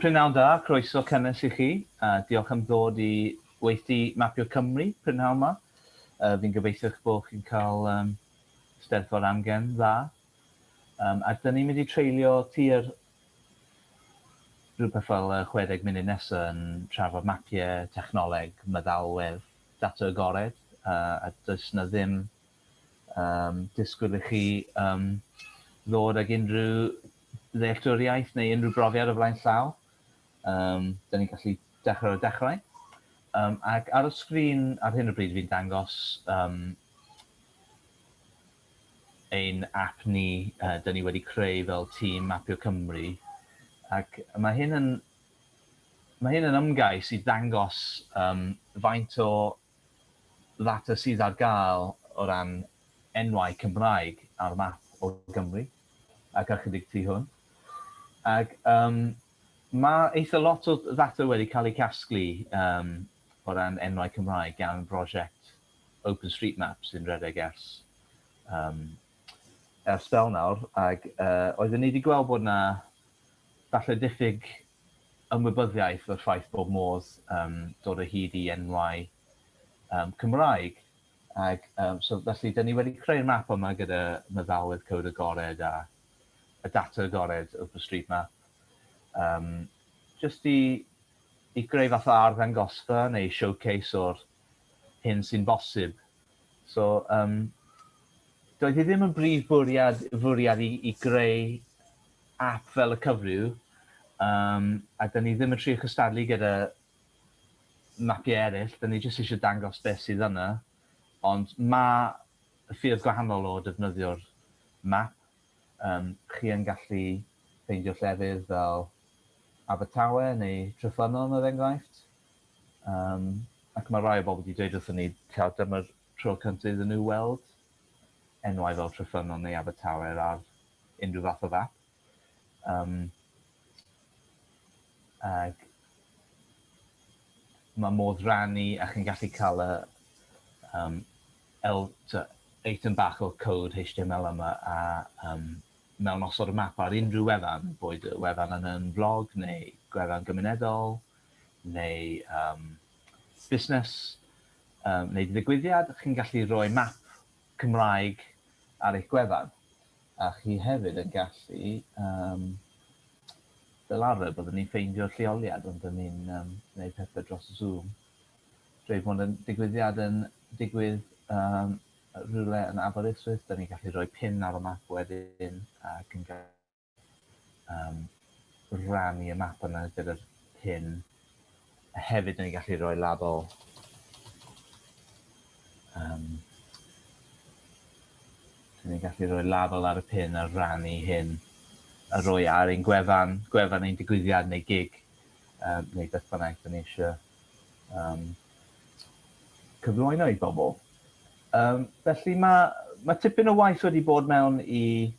Prynhawn da, croeso cynnes i chi. Diolch am ddod i weithdy Mapio Cymru prynhawn yma. Fi'n gobeithio eich bod chi'n cael Steddfod amgen dda. A dyn ni'n mynd i treulio tua'r rhywbeth fel 60 munud nesaf yn trafod mapiau, technoleg, meddalwedd, data agored, a does 'na ddim disgwyl i chi ddod ag unrhyw ddealltwriaeth neu unrhyw brofiad o flaen llaw. Dyn ni'n gallu dechrau o'r dechrau. Ac ar y sgrin ar hyn o bryd fi'n dangos ein app ni, dyn ni wedi creu fel tîm Mapio Cymru. Ac mae hyn yn ymgais i ddangos faint o ddata sydd ar gael o ran enwau Cymraeg ar map o Gymru ac ychydig tu hwnt. Ac mae eitha lot o ddata wedi cael ei casglu o ran enwau Cymraeg gan brosiect OpenStreetMap sy'n rhedeg ers sbel nawr, ac oeddwn ni wedi gweld bod 'na falle diffyg ymwybyddiaeth o'r ffaith bod modd dod o hyd i enwau Cymraeg. Ac so felly, dyn ni wedi creu'r map yma gyda meddalwedd cod agored a y data agored OpenStreetMap. Just i greu fath o arddangosfa neu showcase o'r hyn sy'n bosib. So, doedd hi ddim yn brif fwriad i greu app fel y cyfryw, a dyn ni ddim yn trio cystadlu gyda mapiau eraill, dyn ni jyst eisiau dangos beth sydd yna, ond mae ffyrdd gwahanol o defnyddio'r map. Chi yn gallu ffeindio llefydd fel Abertawe neu Treffynnon er enghraifft. Ac mae rai o bobl wedi dweud wrthon ni taw dyma'r tro cyntaf iddyn nhw weld enwau fel Treffynnon neu Abertawe ar unrhyw fath o fap. Ac mae modd rannu a chi'n gallu cael y eitem bach o code HTML yma a mewn osod y map ar unrhyw wefan, boed y wefan yn yn blog neu gwefan gymunedol neu busnes neu ddigwyddiad, chi'n gallu rhoi map Cymraeg ar eich gwefan. A chi hefyd yn gallu, fel arfer byddwn ni'n ffeindio'r lleoliad, ond dyn ni'n gwneud pethau dros Zoom. Dweud bod yn digwyddiad yn digwydd rhywle yn Aberystwyth, dyn ni'n gallu rhoi pin ar y map wedyn ac yn rannu y map yna gyda'r pin. A hefyd, dyn ni'n gallu rhoi label. Dyn ni'n gallu rhoi label ar y pin a rannu hyn a rhoi ar ein gwefan, gwefan ein digwyddiad neu gig, neu beth bynnag dyn ni eisiau cyflwyno i bobl. Felly mae tipyn o waith wedi bod mewn i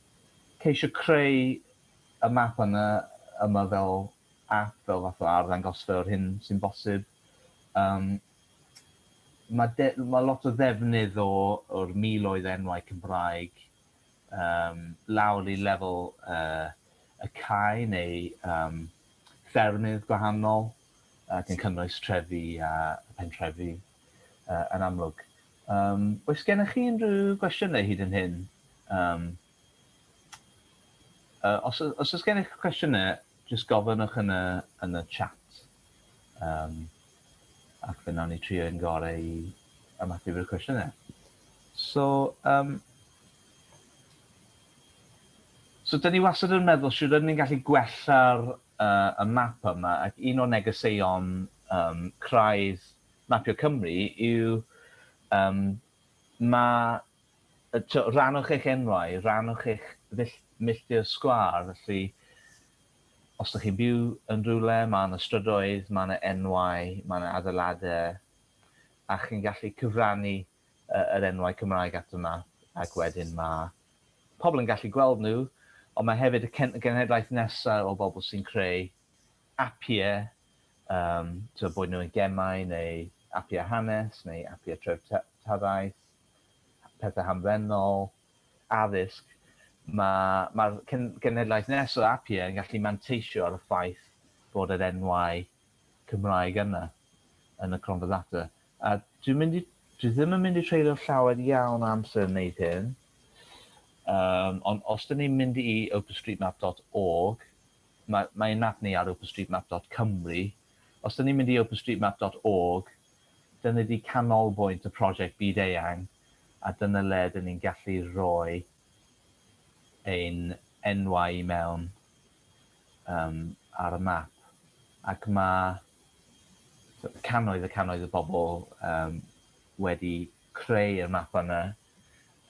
ceisio creu y map yma fel app, fel fath o arddangosfa o'r hyn sy'n bosib. Mae lot o ddefnydd o'r miloedd enwau Cymraeg lawr i lefel y cae neu ffermydd gwahanol ac yn cynnwys trefi a pentrefi yn amlwg. Oes gennych chi unrhyw gwestiynau hyd yn hyn? Os oes gennych cwestiynau, jyst gofynnwch yn y chat. Ac fe wnawn ni trio ein gorau i ymateb i'r cwestiynau. So, dyn ni wastad yn meddwl sut ydyn ni'n gallu gwella'r y map yma, ac un o'r negeseuon craidd Mapio Cymru yw mae rhannwch eich enwau, rhannwch eich milltir sgwâr, felly os ydych chi'n byw yn rhywle, mae yna strydoedd, mae yna enwau, mae yna adeiladau, a chi'n gallu cyfrannu yr enwau Cymraeg at y map, ac wedyn mae pobl yn gallu gweld nhw, ond mae hefyd y genhedlaeth nesaf o bobl sy'n creu apiau, so boed nhw yn gemau neu apiau hanes neu apiau treftadaeth, pethau hamddenol, addysg, mae'r genhedlaeth nesaf o apiau yn gallu manteisio ar y ffaith bod yr enwau Cymraeg yna yn y cronfa ddata. A dwi ddim yn mynd i treulio llawer iawn o amser yn wneud hyn, ond os dyn ni'n mynd i openstreetmap.org, mae map ni ar openstreetmap.cymru. Os dyn ni'n mynd i openstreetmap.org, dyna di canolbwynt y prosiect byd-eang, a dyna le dyn ni'n gallu rhoi ein enwau i mewn ar y map. Ac mae cannoedd a cannoedd o bobl wedi creu'r map yna.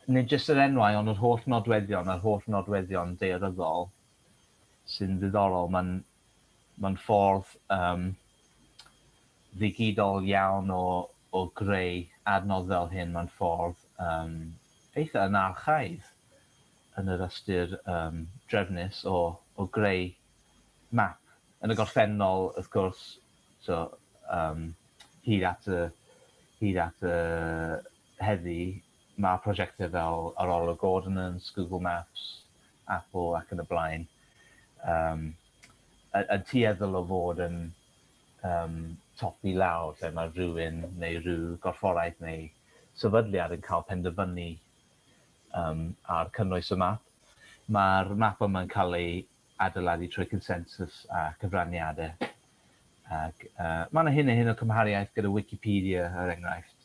Nid jyst yr enwau, ond yr holl nodweddion, a'r holl nodweddion daearyddol sy'n ddiddorol. Mae'n ffordd ddigidol iawn o greu adnodd fel hyn. Mae'n ffordd eitha anarchaidd yn yr ystyr drefnus o greu map. Yn y gorffennol, wrth gwrs, so, hyd at y heddi, mae prosiectau fel Arolwg Ordnance, Google Maps, Apple ac yn y blaen, yn tueddol o fod yn top i lawr, lle mae rhywun neu rhyw gorfforaeth neu sefydliad yn cael penderfynu ar cynnwys y map. Mae'r map yma'n cael ei adeiladu trwy consensus a cyfraniadau. Ac mae yna hyn a hyn o cymhariaeth gyda Wikipedia, er enghraifft,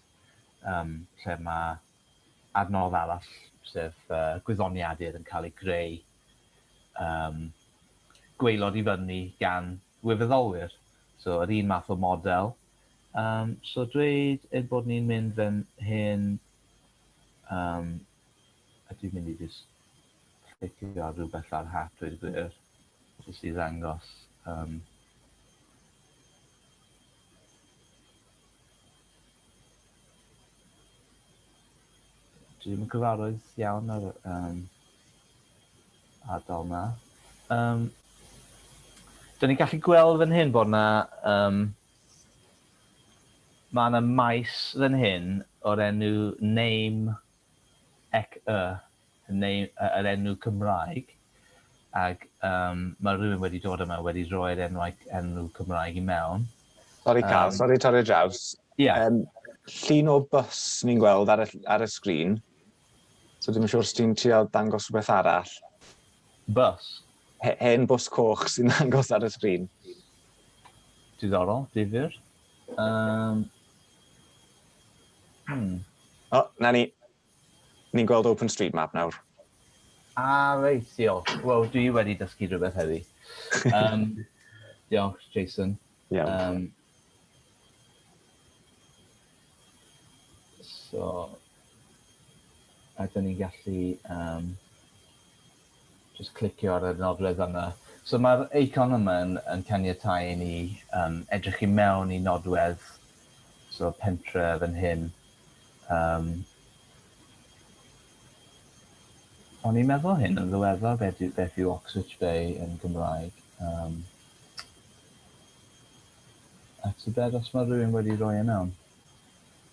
lle mae adnodd arall, sef gwyddoniadur, yn cael ei greu gwaelod i fyny gan wirfoddolwyr. So, yr un math o model. So, dweud ein bod ni'n mynd fan hyn, a dwi'n mynd i just clicio ar rhywbeth ar hap, dweud y gwir, jyst i ddangos. Dwi ddim yn cyfarwydd iawn ar ardal 'na. Dyn ni'n gallu gweld fan hyn bod 'na mae 'na maes fan hyn o'r enw name ec y, neu yr enw Cymraeg, ac mae rhywun wedi dod yma wedi rhoi'r enw Cymraeg i mewn. Sorry Carl, sorry torri draws. Yeah. Llun o bws ni'n gweld ar y sgrin. So dwi'n siŵr os ti'n trio dangos rhywbeth arall. Bus? Hen bws coch sy'n dangos ar y sgrin. Diddorol, difyr. O, na ni. Ni'n gweld OpenStreetMap nawr. Ah, reit, diolch. Wel, dwi wedi dysgu rhywbeth heddi. Diolch, Jason. Iawn. So, a dyn ni'n gallu just clicio ar y nodwedd yma. So mae'r eicon yma yn caniatáu i ni edrych i mewn i nodwedd, so pentre fan hyn. O'n i'n meddwl hyn yn ddiweddar, beth yw Oxwich Bay yn Gymraeg. A tybed os mae rhywun wedi rhoi e mewn.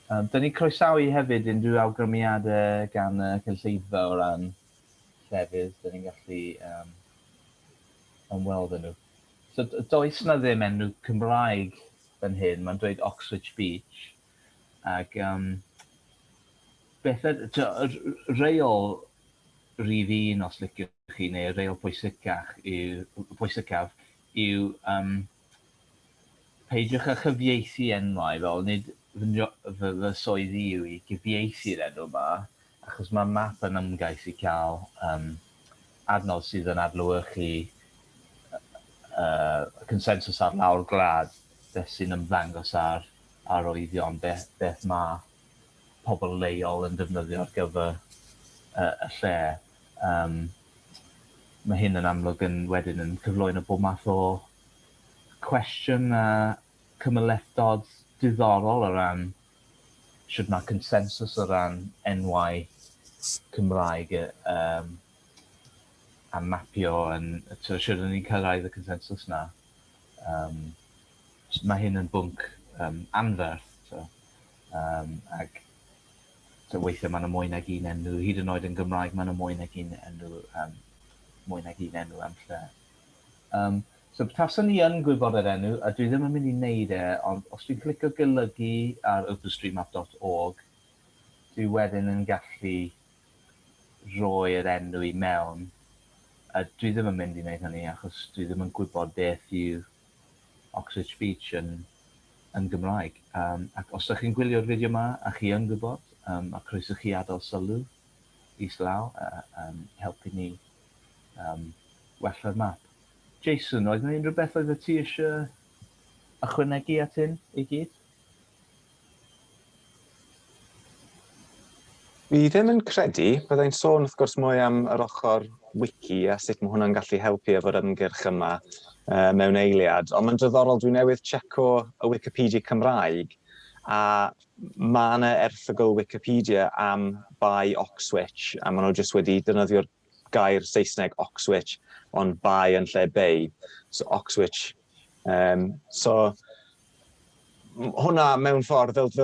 Dyn ni'n croesawu hefyd unrhyw awgrymiadau gan y cynulleidfa o ran llefydd dyn ni'n gallu ymweld â nhw. So does na ddim enw Cymraeg fan hyn, mae'n dweud Oxwich Beach. Ac beth reol rhif 1, os liciwch chi, neu reol pwysicaf yw peidiwch â chyfieithu enwau, fel nid fy swydd i yw i gyfieithu'r enw yma, achos mae map yn ymgais i cael adnodd sydd yn adlewyrchu consensus ar lawr gwlad, beth sy'n ymddangos ar arwyddion, beth mae pobl leol yn defnyddio ar gyfer y lle. Mae hyn yn amlwg yn wedyn yn cyflwyno bob math o cwestiwn a cymhlethdod diddorol o ran shwd mae consensus o ran enwau Cymraeg a mapio yn, so shwd ydyn ni'n cyrraedd y consensus 'na. Mae hyn yn bwnc anferth, so, ac so weithiau mae yna mwy nag un enw, hyd yn oed yn Gymraeg mae yna mwy nag un enw, mwy nag un enw am lle. Um, So taswn i yn gwybod yr enw, a dwi ddim yn mynd i wneud e, ond os dwi'n clicio golygu ar openstreetmap.org, dwi wedyn yn gallu rhoi'r enw i mewn. A dwi ddim yn mynd i wneud hynny achos dwi ddim yn gwybod beth yw Oxwich Beach yn Gymraeg. Ac os ydych chi'n gwylio'r fideo yma a chi yn gwybod, a croeso chi adael sylw islaw a helpu ni wella'r map. Jason, oedd yna unrhyw beth oedd ti eisiau ychwanegu at hyn i gyd? Fi ddim yn credu. Byddai'n sôn wrth gwrs mwy am yr ochr wiki a sut mae hwnna'n gallu helpu efo'r ymgyrch yma mewn eiliad. Ond mae'n diddorol, dwi newydd checo y Wikipedia Cymraeg a mae yna erthygl Wikipedia am Bae Oxwich a maen nhw jyst wedi defnyddio'r gair Saesneg Oxwich ond bae yn lle bay. So Oxwich. So hwnna mewn ffordd, fel ti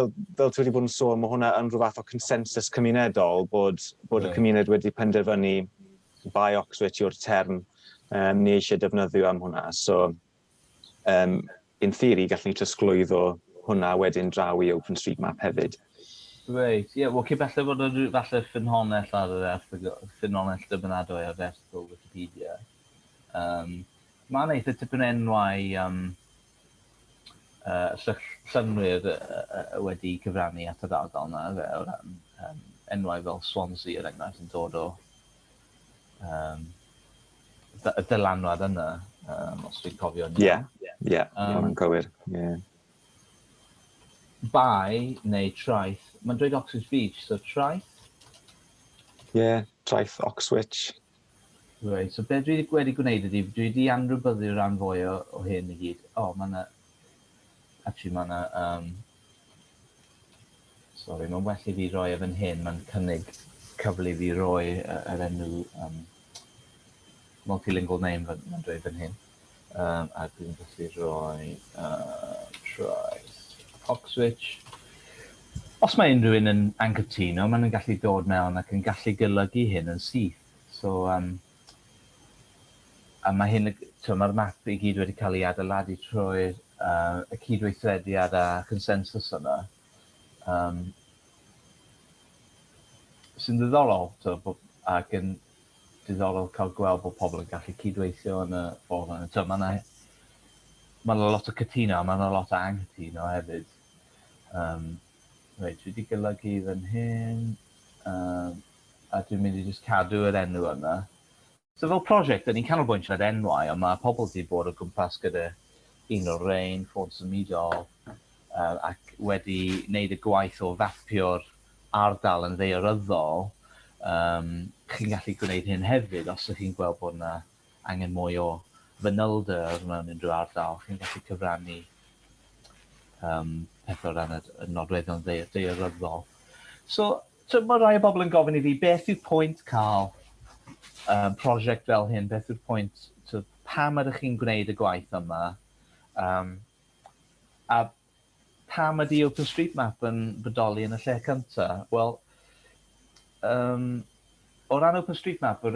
wedi bod yn sôn, mae hwnna yn rhyw fath o consensus cymunedol bod y cymuned wedi penderfynu Bae Oxwich yw'r term ni eisiau defnyddio am hwnna. So, in theory, gallwn ni trosglwyddo hwnna wedyn draw i OpenStreetMap hefyd. Reit, ie, yeah, wel, cyn belled fod yna falle ffynhonnell ar yr erthygl, ffynhonnell dibynadwy ar erthygl Wikipedia. Mae'n eitha tipyn enwau llynwyr wedi cyfrannu at yr ardal yna, fe, o ran enwau fel Swansea, er enghraifft, yn dod o y dylanwad yna, os dwi'n cofio. Ie, ie, mae'n cywir. Yeah. Bae neu traeth, mae'n dweud Oxwich Beach, so traeth? Ie, yeah, traeth Oxwich. Right, so be dwi wedi gwneud ydy, dwi wedi anwybyddu rhan fwy o hyn i gyd. O, oh, mae yna... Actually, mae yna... Sorry, mae'n well i fi roi e fan hyn. Mae'n cynnig cyfle i fi roi yr enw multilingual name mae'n dweud fan hyn. A dwi'n gallu rhoi traeth Oxwich. Os mae unrhyw un yn anghytuno, maen nhw'n gallu dod mewn ac yn gallu golygu hyn yn syth. So, a mae hyn, mae'r map i gyd wedi cael ei adeiladu trwy'r y cydweithrediad a consensus yna. Sy'n ddiddorol, to, ac yn diddorol cael gweld bod pobl yn gallu cydweithio yn y ffordd yna. So, mae 'na lot o cytuno, mae 'na lot o anghytuno hefyd. Reit, dwi wedi golygu fan hyn, a dwi'n mynd i just cadw yr enw yna. So fel prosiect, dyn ni'n canolbwyntio ar enwau, ond mae pobl wedi bod o gwmpas gyda un o'r rhain, ffôn symudol, ac wedi wneud y gwaith o fapio'r ardal yn ddaearyddol. Chi'n gallu gwneud hyn hefyd os ydych chi'n gweld bod yna angen mwy o fanylder mewn unrhyw ardal. Chi'n gallu cyfrannu pethau o ran y nodweddion daearyddol. So mae rai o bobl yn gofyn i fi, beth yw'r pwynt cael prosiect fel hyn? Beth yw'r pwynt, so, pam ydych chi'n gwneud y gwaith yma? A pam ydy OpenStreetMap yn bodoli yn y lle cyntaf? Wel, o ran OpenStreetMap, y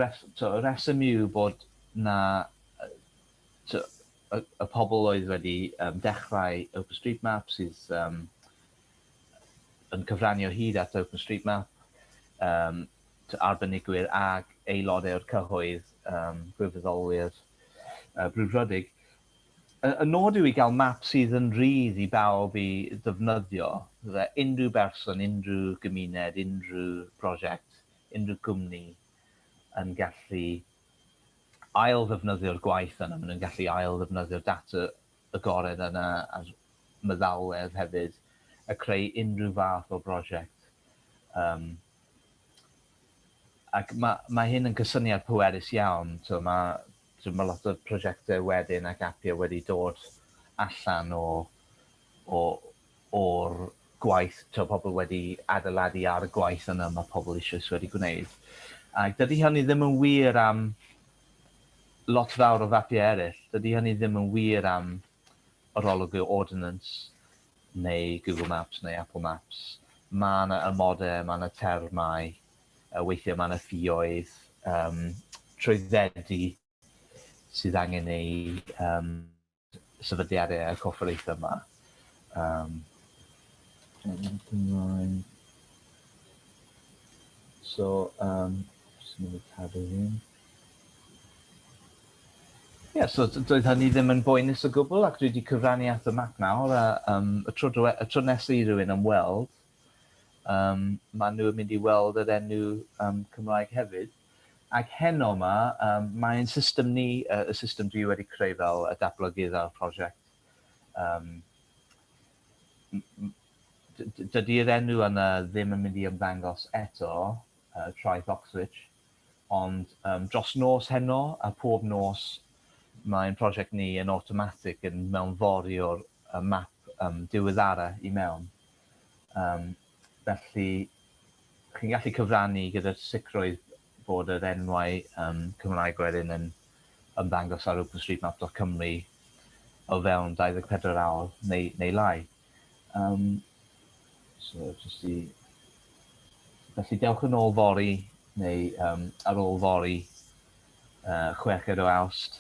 reswm yw bod na to, y pobl oedd wedi dechrau OpenStreetMap sydd yn cyfrannu o hyd at OpenStreetMap, arbenigwyr ag aelodau o'r cyhoedd, gwirfoddolwyr brwdfrydig. Y nod yw i gael map sydd yn rhydd i bawb i ddefnyddio. Bydde unrhyw berson, unrhyw gymuned, unrhyw prosiect, unrhyw gwmni yn gallu ail ddefnyddio'r gwaith yna. Maen nhw'n gallu ail ddefnyddio'r data agored yna a'r meddalwedd hefyd a creu unrhyw fath o brosiect. Ac mae hyn yn cysyniad pwerus iawn. So mae lot o prosiectau wedyn ac apiau wedi dod allan o'r gwaith, to, pobl wedi adeiladu ar y gwaith yna mae pobl eisoes wedi gwneud. Ac dydy hynny ddim yn wir am lot fawr o fapiau eraill. Dydy hynny ddim yn wir am arolwg Ordnance neu Google Maps neu Apple Maps. Mae yna amodau, mae yna termau, weithiau mae yna ffioedd, trwyddedu sydd angen ei sefydliadau a corfforaethau yma. So, jyst mynd i cadw hyn. Ie, yeah, so doedd hynny ddim yn boenus o gwbl ac dwi wedi cyfrannu at y map nawr a y tro, y tro nesaf i rywun ymweld, maen nhw'n mynd i weld yr enw Cymraeg hefyd. Ac heno yma, mae'n system ni, y system dwi wedi creu fel y datblygydd ar y prosiect, dydy'r enw yna ddim yn mynd i ymddangos eto, Traeth Oxwich, ond dros nos heno a pob nos mae'n prosiect ni yn automatic yn mewnforio'r map diweddara i mewn. Felly, chi'n gallu cyfrannu gyda'r sicrwydd bod yr enwau Cymraeg wedyn yn ymddangos ar openstreetmap.cymru o fewn 24 awr neu lai. So, just i... Felly, dewch yn ôl fory, neu ar ôl fory, 6 o Awst,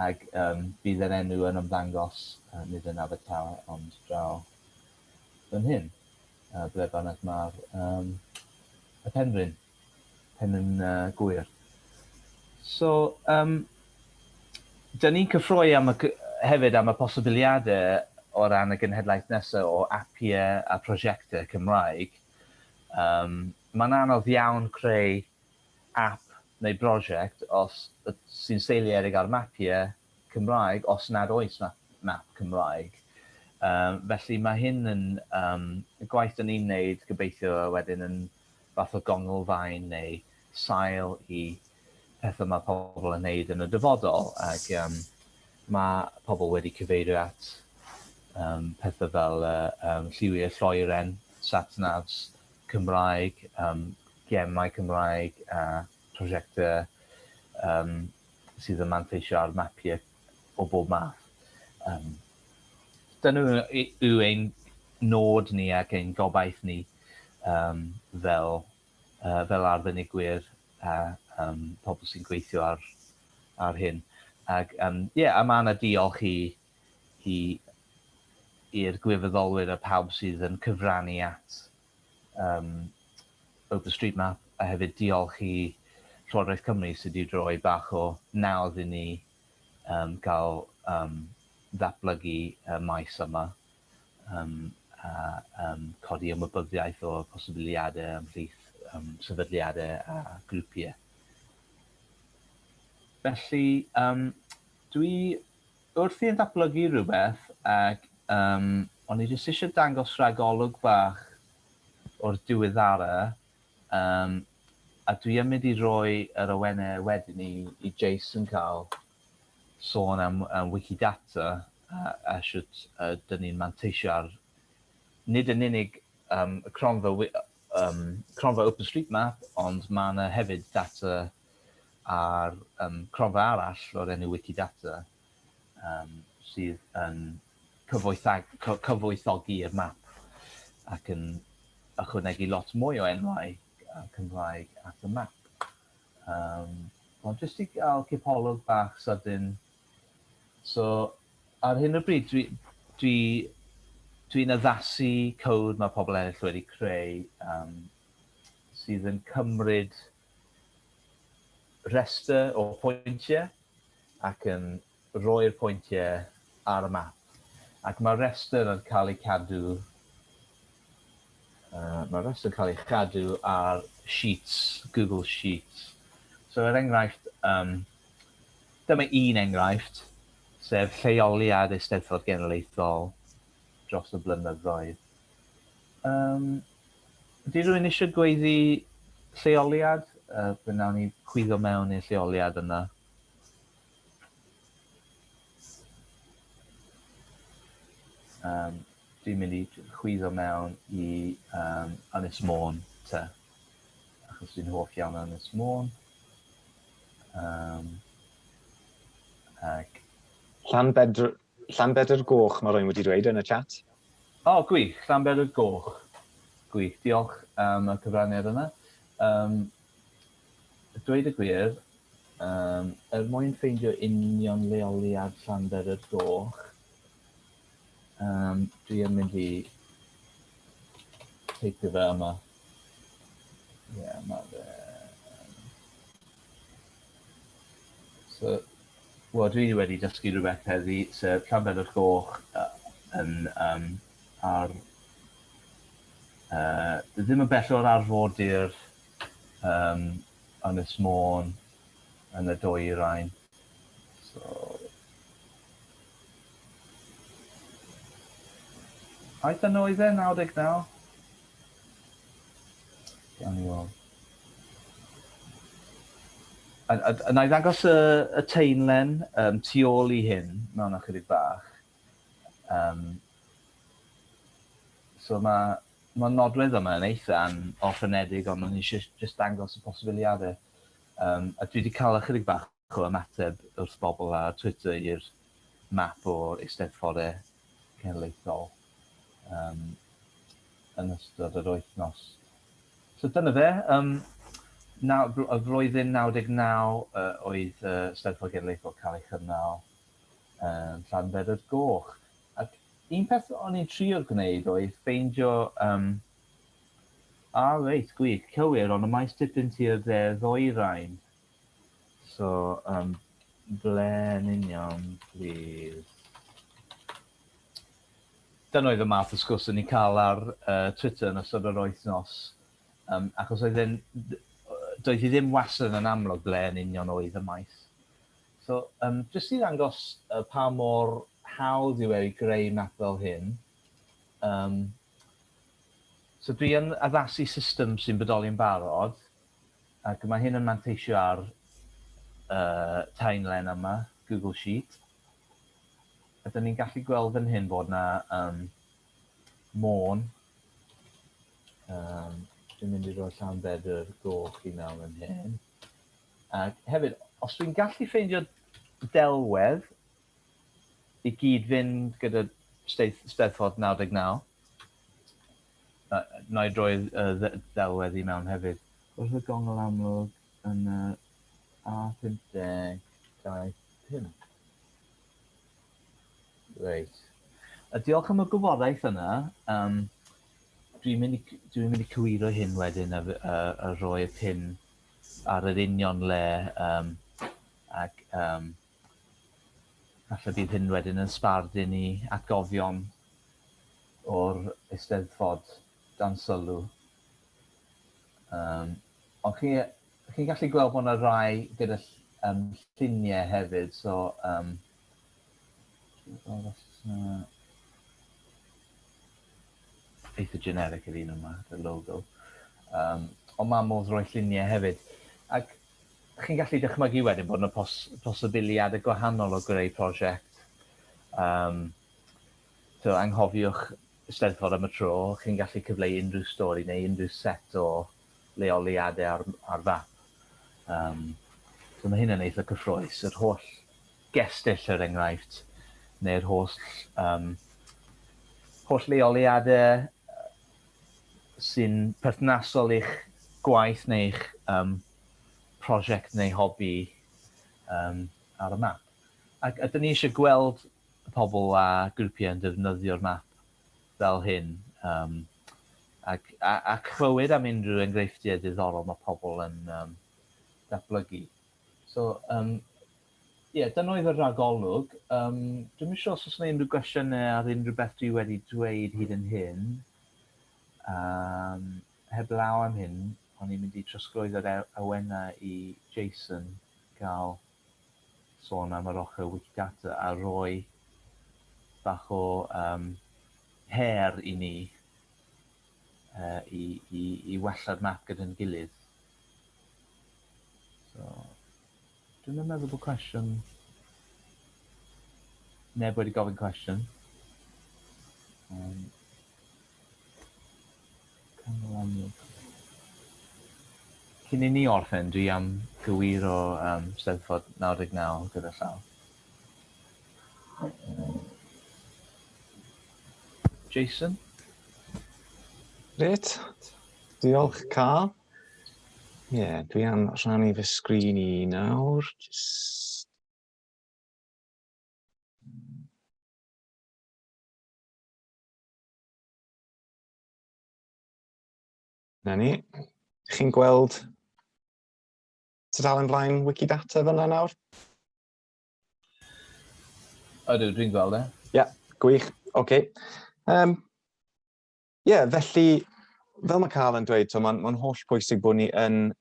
ac bydd yr enw yn ymddangos, nid yn Abertawe, ond draw fan hyn, ble bynnag mae'r y penrhyn Gŵyr. So, dyn ni'n cyffroi am y, hefyd am y posibiliadau o ran y genhedlaeth nesaf o apiau a prosiectau Cymraeg. Mae'n anodd iawn creu app neu brosiect os sy'n seiliedig ar mapiau Cymraeg os nad oes map Cymraeg. Felly mae hyn yn y gwaith dyn ni'n wneud gobeithio wedyn yn fath o gonglfaen neu sail i pethau mae pobl yn wneud yn y dyfodol, ac mae pobl wedi cyfeirio at pethau fel lliwiau lloeren, satnavs Cymraeg, gemau Cymraeg a prosiectau sydd yn manteisio ar mapiau o bob math. Dyna yw ein nod ni ac ein gobaith ni fel arbenigwyr a pobl sy'n gweithio ar hyn. Ac yeah, a mae yna diolch i'r gwirfoddolwyr a pawb sydd yn cyfrannu at OpenStreetMap, a hefyd diolch i Llywodraeth Cymru sydd wedi rhoi bach o nawdd i ni gael ddatblygu y maes yma a codi ymwybyddiaeth o posibiliadau ymhlith sefydliadau a grwpiau. Felly, dwi wrthi yn datblygu rhywbeth ac o'n i jyst eisiau dangos rhagolwg bach o'r diweddara, a dwi yn mynd i roi yr awenau wedyn i Jason cael sôn am Wikidata a sut dyn ni'n manteisio ar nid yn unig y cronfa OpenStreetMap, ond mae yna hefyd data ar cronfa arall o'r enw Wikidata sydd yn cyfoethogi'r map ac yn ychwanegu lot mwy o enwau Cymraeg at y map. Ond jyst i gael cipolwg bach sydyn. So, ar hyn o bryd, dwi'n addasu cod mae pobl eraill wedi creu sydd yn cymryd rhestr o pwyntiau ac yn rhoi'r pwyntiau ar y map. Ac mae'r rhestr yn cael ei cadw, mae'r rhestr yn cael ei chadw ar Sheets, Google Sheets. So er enghraifft, dyma un enghraifft, sef lleoliad Eisteddfod Genedlaethol dros y blynyddoedd. Ydy rhywun eisiau gweiddi lleoliad? Fe wnawn ni chwyddo mewn i'r lleoliad yna. Dwi'n mynd i chwyddo mewn i Ynys Môn te, achos dwi'n hoff iawn o Ynys Môn. Ac... Llanbedr Goch, mae rhywun wedi dweud yn y chat. O, oh, gwych, Llanbedr Goch. Gwych, diolch am y cyfraniad yna. Dweud y gwir, Er mwyn ffeindio union leoliad Llanbedr Goch, dwi yn mynd i teipio fe yma. Ie, yeah, mae fe. So, wel, dwi wedi dysgu rhywbeth heddi, sef Llanbedr Goch yn ar ddim yn bell o'r arfordir Ynys Môn yn y dwyrain. So, ai dyna oedd e, 99? Gawn ni weld. A na i ddangos y taenlen tu ôl i hyn mewn ychydig bach. So mae nodwedd yma yn eitha orffenedig, ond o'n i eisiau jyst dangos y posibiliadau. A dwi wedi cael ychydig bach o ymateb wrth bobl ar Twitter i'r map o'r Eisteddfodau Cenedlaethol yn ystod yr wythnos. So dyna fe. Y flwyddyn 99 oedd Steddfod Genedlaethol cael ei chynnal yn Llanbedr Goch. Ac un peth o'n i'n trio gwneud oedd ffeindio... reit, gwych, cywir, ond y maes dipyn tua'r dde ddwyrain. So, ble yn union, please? Dyna oedd y math o sgwrs o'n i'n cael ar Twitter yn ystod yr wythnos. Achos doedd hi ddim wastad yn amlwg ble yn union oedd y maes. So, jyst i ddangos pa mor hawdd yw e i greu map fel hyn. So dwi yn addasu system sy'n bodoli yn barod, ac mae hyn yn manteisio ar taenlen yma, Google Sheet. A dyn ni'n gallu gweld fan hyn bod na Môn. Dwi'n mynd i roi Llanbedr Goch i mewn fan hyn. Ac hefyd, os dwi'n gallu ffeindio delwedd i gyd fynd gyda Steddfod 99, na i droi y ddelwedd i mewn hefyd. Wrth y gongl amlwg yn y A50 25. Reit. A diolch am y gwybodaeth yna. Dwi'n mynd i cywiro hyn wedyn a rhoi y pin ar yr union le ac falle bydd hyn wedyn yn sbardun i atgofion o'r Eisteddfod dan sylw. Ond chi'n gallu gweld bod yna rai gyda lluniau hefyd, so eitha generic yr un yma, y logo. Ond mae modd rhoi lluniau hefyd. Ac chi'n gallu dychmygu wedyn bod yna posibiliadau gwahanol o greu prosiect. So anghofiwch Steddfod am y tro, chi'n gallu cyfleu unrhyw stori neu unrhyw set o leoliadau ar fap. So mae hynna'n eitha cyffrous. Yr holl gestyll, er enghraifft, neu'r holl leoliadau sy'n perthnasol i'ch gwaith neu eich prosiect neu hobi ar y map. Ac ydyn ni eisiau gweld pobl a grwpiau yn defnyddio'r map fel hyn ac a clywed am unrhyw enghreifftiau diddorol mae pobl yn datblygu. So, ie, yeah, dyna oedd y ragolwg. Dwi'm yn siŵr os oes yna unrhyw gwestiynau ar unrhyw beth dwi wedi dweud hyd yn hyn. Heblaw am hyn, o'n i'n mynd i trosglwyddo'r awenau i Jason gael sôn am yr ochr Wikidata a rhoi bach o her i ni i wella'r map gyda'n gilydd. So, dwi'n meddwl bod cwestiwn... Neb wedi gofyn cwestiwn. Canol. Cyn i ni orffen, dwi am gywiro Steddfod 99 gyda llaw. Jason? Reit, diolch, Carl. Ie, yeah, dwi am rhannu fy sgrin i nawr. Just... Na ni. Chi'n gweld tudalen flaen Wikidata fyna nawr? Ydw, dwi'n gweld e. Ie, yeah, gwych. Oce. Okay. Ie, felly, fel mae Carl yn dweud, so mae'n ma holl pwysig bod ni yn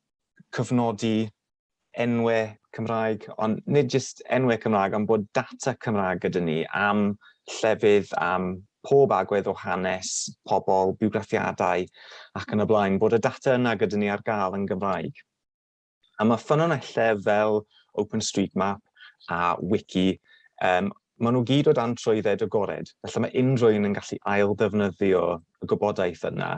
cyfnodi enwau Cymraeg, ond nid jyst enwau Cymraeg, ond bod data Cymraeg gyda ni am llefydd, am pob agwedd o hanes, pobl, bywgraffiadau ac yn y blaen, bod y data yna gyda ni ar gael yn Gymraeg. A mae ffynonellau fel OpenStreetMap a Wiki, maen nhw gyd o dan trwydded agored. Felly mae unrhyw un yn gallu ail-ddefnyddio y gwybodaeth yna,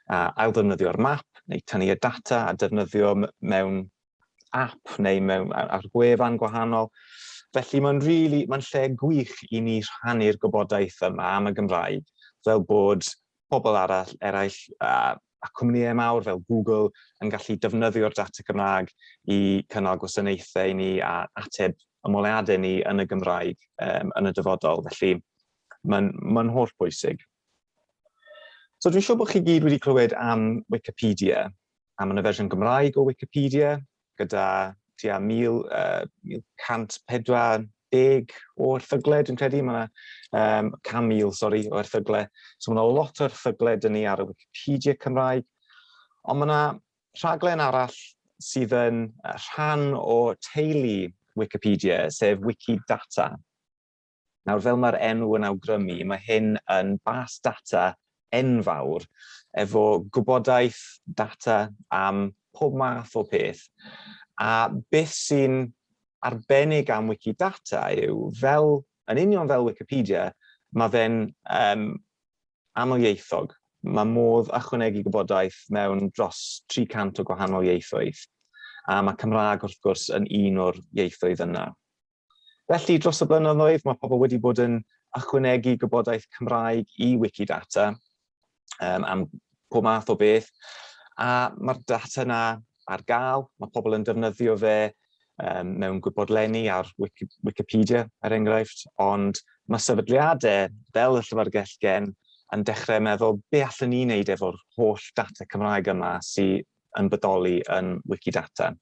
a ail-ddefnyddio'r map, neu tynnu y data a defnyddio mewn app neu mewn ar gwefan gwahanol. Felly mae'n really, mae'n lle gwych i ni rhannu'r gwybodaeth yma am y Gymraeg, fel bod pobl arall, eraill a, a cwmnïau mawr fel Google yn gallu defnyddio'r data Cymraeg i cynnal gwasanaethau i ni a ateb ymholiadau ni yn y Gymraeg yn y dyfodol. Felly mae'n ma holl bwysig. So dwi'n siŵr bod chi gyd wedi clywed am Wikipedia, a mae yna fersiwn Gymraeg o Wikipedia gyda tua 1,000, 1,140 o erthyglau, dwi'n credu. Mae yna 100,000, sori, o erthyglau. So mae yna lot o erthyglau dyn ni ar y Wikipedia Cymraeg. Ond mae yna rhaglen arall sydd yn rhan o teulu Wikipedia, sef Wikidata. Nawr, fel mae'r enw yn awgrymu, mae hyn yn bas data enfawr efo gwybodaeth data am pob math o peth. A beth sy'n arbennig am Wikidata yw, fel, yn union fel Wikipedia, mae fe'n amlieithog. Mae modd ychwanegu gwybodaeth mewn dros 300 o gwahanol ieithoedd. A mae Cymraeg, wrth gwrs, yn un o'r ieithoedd yna. Felly, dros y blynyddoedd, mae pobl wedi bod yn ychwanegu gwybodaeth Cymraeg i Wikidata am pob math o beth, a mae'r data yna ar gael, mae pobl yn defnyddio fe mewn gwybodlenni ar Wikipedia, er enghraifft, ond mae sefydliadau fel y Llyfrgell Gen yn dechrau meddwl be allwn ni wneud efo'r holl data Cymraeg yma sydd yn bodoli yn Wikidata.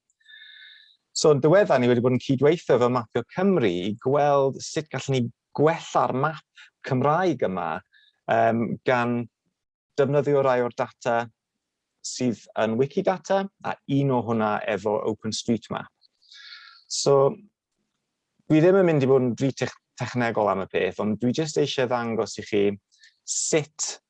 So yn diweddar, ni wedi bod yn cydweithio efo Mapio Cymru i gweld sut gallwn ni gwella'r map Cymraeg yma gan defnyddio rai o'r data sydd yn Wikidata a un o hwnna efo OpenStreetMap. So dwi ddim yn mynd i fod yn rhy technegol am y peth, ond dwi jyst eisiau ddangos i chi sut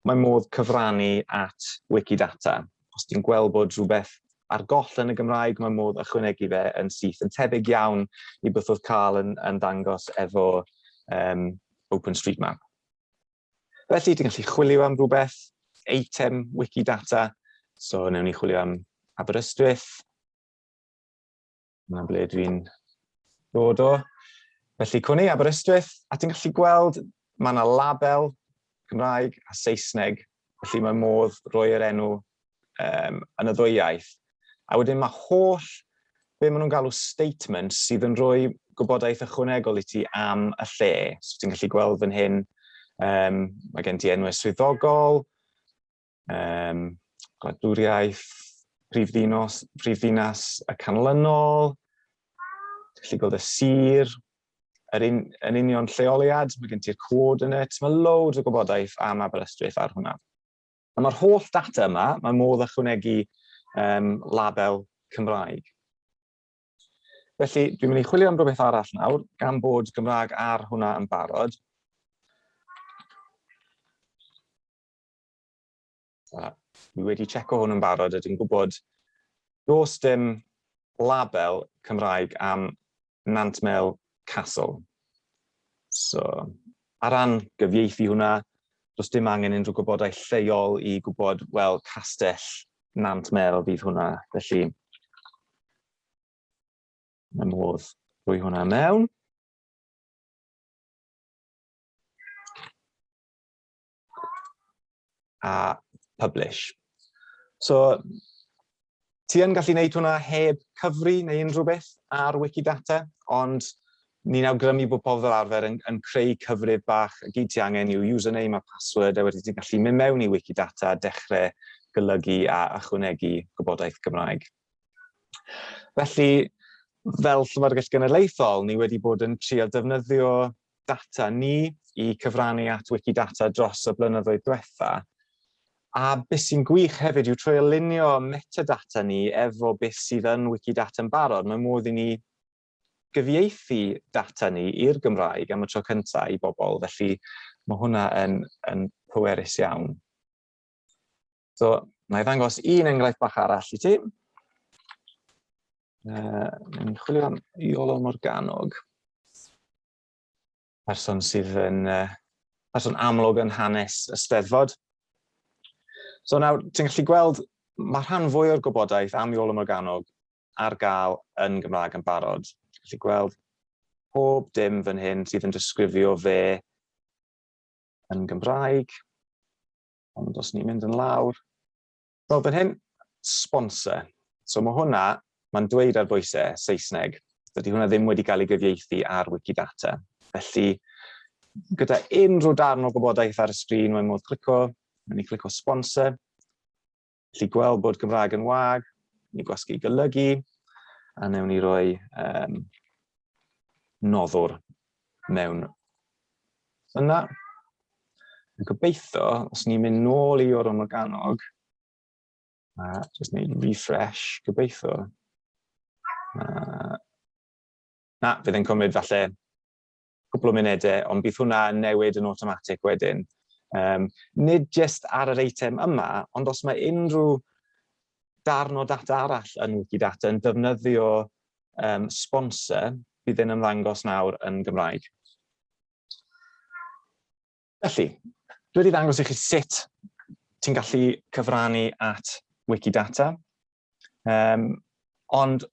mae modd cyfrannu at Wikidata. Os ti'n gweld bod rhywbeth ar goll yn y Gymraeg, mae modd ychwanegu fe yn syth, yn tebyg iawn i beth oedd Carl yn dangos efo OpenStreetMap. Felly, ti'n gallu chwilio am rhywbeth, eitem Wikidata, so wnawn ni chwilio am Aberystwyth. Yna ble dwi'n dod o. Felly, cwni Aberystwyth, a ti'n gallu gweld mae yna label Cymraeg a Saesneg, felly mae modd roi'r enw yn y ddwy iaith. A wedyn mae holl, be maen nhw'n galw statement, sydd yn rhoi gwybodaeth ychwanegol i ti am y lle. So ti'n gallu gweld fan hyn, mae gen ti enwau swyddogol, gwladwriaeth, prifddinas y canlynol, ti'n gallu gweld y sir, yr un, yn union lleoliad, mae gen ti'r coordinates, mae loads o gwybodaeth am Aberystwyth ar hwnna. A mae'r holl data yma, mae modd ychwanegu label Cymraeg. Felly, dwi'n mynd i chwilio am rhywbeth arall nawr, gan bod Gymraeg ar hwnna yn barod. A dwi wedi checo hwn yn barod a dwi'n gwybod does dim label Cymraeg am Nantmel Castle. So, ar ran gyfieithu hwnna, does dim angen unrhyw gwybodaeth lleol i gwybod, wel, castell Nantmel fydd hwnna. Felly, mae modd rhoi hwnna mewn. A publish. So, Ti yn gallu gwneud hwnna heb cyfri neu unrhyw beth ar Wikidata, ond ni'n awgrymu bod pobl fel arfer yn creu cyfrif bach, a gyd ti angen yw username a password, a wedyn ti'n gallu mynd mewn i Wikidata a dechrau golygu a ychwanegu gwybodaeth Gymraeg. Felly, fel Llyfrgell Genedlaethol, ni wedi bod yn trio defnyddio data ni i cyfrannu at Wikidata dros y blynyddoedd diwetha. A beth sy'n gwych hefyd yw trwy alinio metadata ni efo beth sydd yn Wikidata yn barod, mae modd i ni gyfieithu data ni i'r Gymraeg am y tro cyntaf i bobl, felly mae hwnna yn pwerus iawn. So, na i ddangos un enghraifft bach arall i ti. Ni'n chwilio am Iolo Morganwg. Person sydd yn person amlwg yn hanes y Steddfod. So nawr, ti'n gallu gweld, mae rhan fwy o'r gwybodaeth am Iolo Morganwg ar gael yn Gymraeg yn barod. Ti'n gallu gweld pob dim fan hyn sydd yn disgrifio fe yn Gymraeg. Ond os ni'n mynd yn lawr, fel fan hyn, sponsor. So mae hwnna, mae'n dweud ar bwysau Saesneg. Dydy hwnna ddim wedi cael ei gyfieithu ar Wikidata. Felly, gyda unrhyw darn o gwybodaeth ar y sgrin, mae'n modd clico, mae'n i clico sponsor. Felly gweld bod Gymraeg yn wag, ni gwasgu golygu, a newn ni roi noddwr mewn yna. Yn gobeithio, os ni'n mynd nôl i Iolo Morganwg, a jyst wneud refresh, gobeithio. Na, fydd e'n cymryd falle cwpl o munudau, ond bydd hwnna yn newid yn automatic wedyn. Nid jyst ar yr eitem yma, ond os mae unrhyw darn o data arall yn Wikidata yn defnyddio sponsor, bydd e'n ymddangos nawr yn Gymraeg. Felly, dwi wedi ddangos i chi sut ti'n gallu cyfrannu at Wikidata. Ond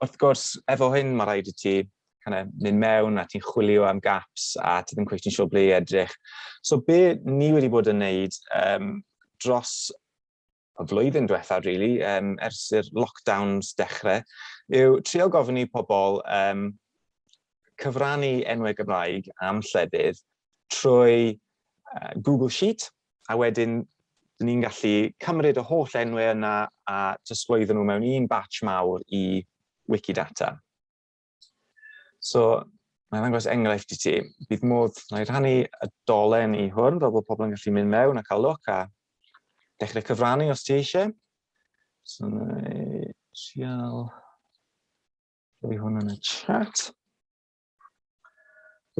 wrth gwrs, efo hyn mae rhaid i ti kind of, mynd mewn a ti'n chwilio am gaps a ti ddim cweit yn siŵr ble i edrych. So be ni wedi bod yn neud dros y flwyddyn diwetha, really, ers i'r lockdowns dechrau, yw trio gofyn i pobl cyfrannu enwau Gymraeg am llefydd trwy Google Sheet, a wedyn dyn ni'n gallu cymryd y holl enwau yna a trosglwyddo nhw mewn un batch mawr i Wikidata. So, mae'n ddangos enghraifft i ti. Bydd modd, na i rhannu y dolen i hwn, fel bod pobl yn gallu mynd mewn a cael look a dechrau cyfrannu os ti eisiau. So, na i trial rhoi hwn yn y chat.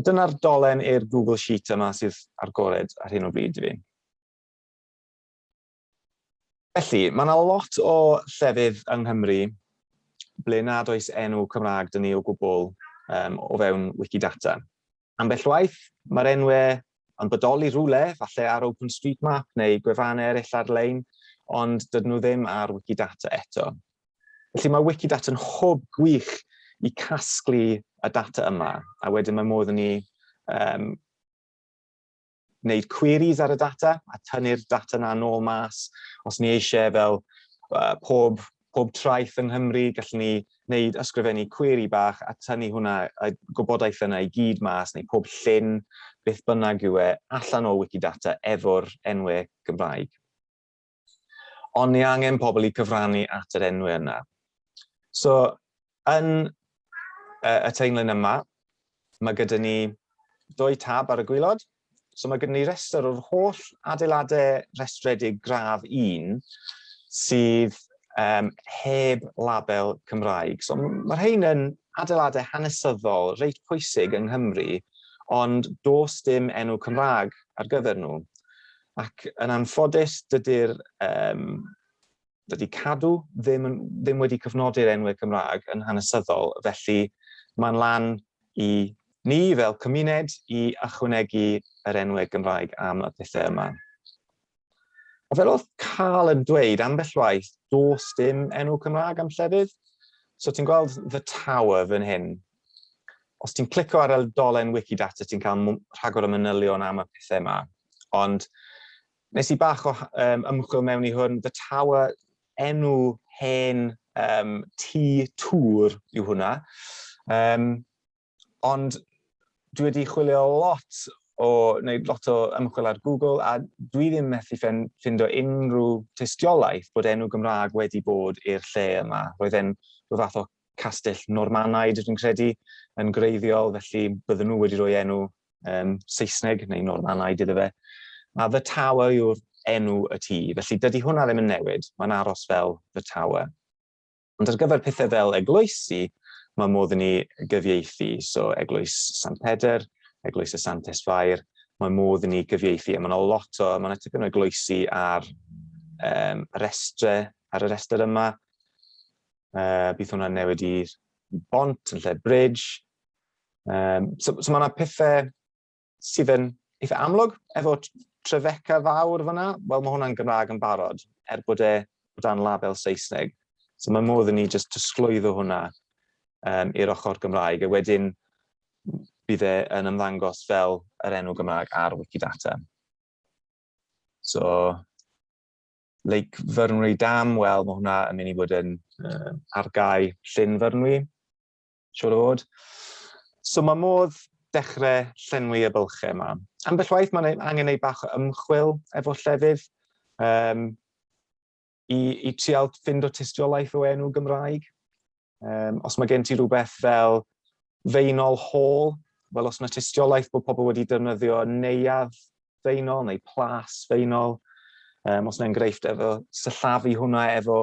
Dyna'r dolen i'r Google Sheet yma sydd ar gored ar hyn o bryd i fi. Felly, mae yna lot o llefydd yng Nghymru ble nad oes enw Cymraeg 'da ni o gwbl o fewn Wikidata. Ambell waith, mae'r enwau yn bodoli rhywle, falle ar OpenStreetMap neu gwefannau eraill ar-lein, ond dydyn nhw ddim ar Wikidata eto. Felly mae Wikidata yn hwb gwych i casglu y data yma, a wedyn mae modd i ni wneud queries ar y data a tynnu'r data yna nôl mas. Os ni eisiau fel pob traeth yng Nghymru, gallwn ni wneud ysgrifennu query bach a tynnu hwnna, y gwybodaeth yna i gyd mas, neu pob llyn, beth bynnag yw e, allan o Wikidata efo'r enwau Gymraeg. Ond ni angen pobl i cyfrannu at yr enwau yna. So, yn y teimlyn yma, mae gyda ni dwy tab ar y gwaelod. So mae gyda ni restr o'r holl adeiladau rhestredig gradd 1 sydd heb label Cymraeg. So mae rhain yn adeiladau hanesyddol reit pwysig yng Nghymru, ond does dim enw Cymraeg ar gyfer nhw. Ac yn anffodus, dydy Cadw ddim wedi cofnodi'r enwau Cymraeg yn hanesyddol, felly mae'n lan i ni fel cymuned i ychwanegu yr enwau Gymraeg am y pethau yma. A fel oedd Carl yn dweud, ambell waith, does dim enw Cymraeg am llefydd. So ti'n gweld The Tower fan hyn. Os ti'n clico ar y dolen Wikidata, ti'n cael rhagor o manylion am y pethau yma. Ond nes i bach o ymchwil mewn i hwn. The Tower, Enw hen tŷ tŵr yw hwnna. Ond dwi wedi chwilio lot o, wneud lot o ymchwil ar Google, a dwi ddim methu ffindo unrhyw tystiolaeth bod enw Gymraeg wedi bod i'r lle yma. Roedd e'n rhyw fath o castell Normanaidd, dwi'n credu, yn greiddiol, felly bydden nhw wedi rhoi enw Saesneg neu Normanaidd iddo fe. A The Tower yw'r enw y tŷ, felly dydy hwnna ddim yn newid, mae'n aros fel The Tower. Ond ar gyfer pethau fel eglwysi, mae modd i ni gyfieithu. So Eglwys Sant Pedr, Eglwys y Santes Fair, mae modd i ni gyfieithu. A mae yna lot o, mae yna tipyn o eglwysi ar restre, ar y restr yma. Bydd hwnna'n newid i bont yn lle bridge. So mae yna pethau sydd yn eitha amlwg efo Trefeca fawr fyna. Wel, mae hwnna'n Gymraeg yn barod, er bod e o dan label Saesneg. So mae modd i ni jyst trosglwyddo hwnna i'r ochr Gymraeg, a wedyn bydd e yn ymddangos fel yr enw Gymraeg ar Wikidata. So, Lake Fyrnwy Dam, wel, mae hwnna yn mynd i fod yn argae Llyn Fyrnwy, siŵr o fod. So mae modd dechrau llenwi y bylchau yma. Ambell waith mae'n angen ei bach o ymchwil efo llefydd i trial ffindo tystiolaeth o enw Gymraeg. Os mae gen ti rhywbeth fel Faenol Hall, wel os yna tystiolaeth bod pobl wedi defnyddio neuadd Faenol neu plas Faenol, os yna enghraifft efo sillafu hwnna efo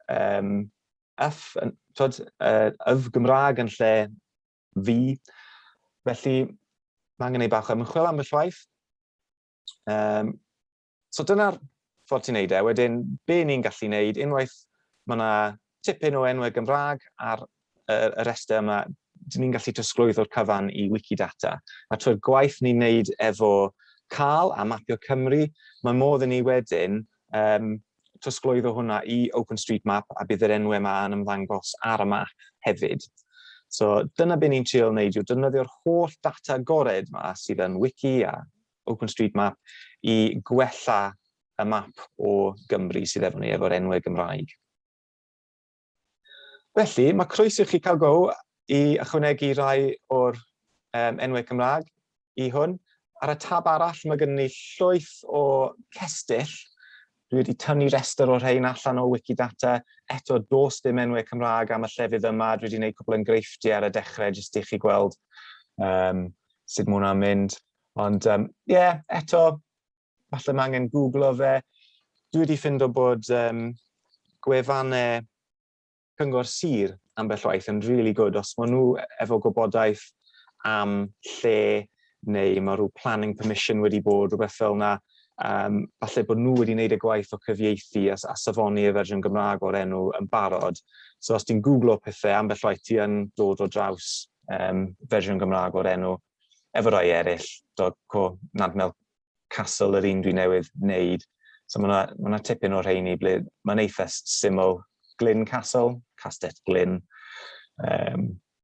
F, twod, yf Gymraeg yn lle fi. Felly, mae angen ei bach o ymchwil ambell waith. So dyna'r ffordd ti'n neud e. Wedyn, be ni'n gallu neud, unwaith mae yna tipyn o enwau Gymraeg ar y restr yma, dyn ni'n gallu trosglwyddo'r cyfan i Wikidata. A trwy'r gwaith ni'n neud efo Carl a Mapio Cymru, mae modd i ni wedyn trosglwyddo hwnna i OpenStreetMap a bydd yr enwau yma yn ymddangos ar y map hefyd. So dyna be ni'n trio wneud yw defnyddio'r holl data agored yma sydd yn Wiki a OpenStreetMap i gwella y map o Gymru sydd efo ni, efo'r enwau Gymraeg. Felly, mae croeso i chi cael go i ychwanegu rai o'r enwau Cymraeg i hwn. Ar y tab arall, mae gennym ni llwyth o cestyll. Dwi wedi tynnu rhestr o'r rhain allan o Wikidata. Eto, does dim enwau Cymraeg am y llefydd yma. Dwi wedi gwneud cwpl enghreifftiau ar y dechrau, jyst i chi gweld sut mae hwnna'n mynd. Ond, ie, yeah, eto, falle mae angen googlo fe. Dwi wedi ffindo bod gwefannau Cyngor Sir ambell waith yn really good. Os maen nhw efo gwybodaeth am lle neu mae rhyw planning permission wedi bod, rhywbeth fel yna, falle bod nhw wedi gwneud y gwaith o cyfieithu a safoni y fersiwn Gymraeg o'r enw yn barod. So os ti'n googlo pethau, ambell waith ti yn dod o draws fersiwn Gymraeg o'r enw, efo rai eraill, do, co Nantmel Castle yr un dwi newydd wneud. So mae yna ma tipyn o'r rheini ble mae'n eitha syml. Glyn Castle, Castell Glyn.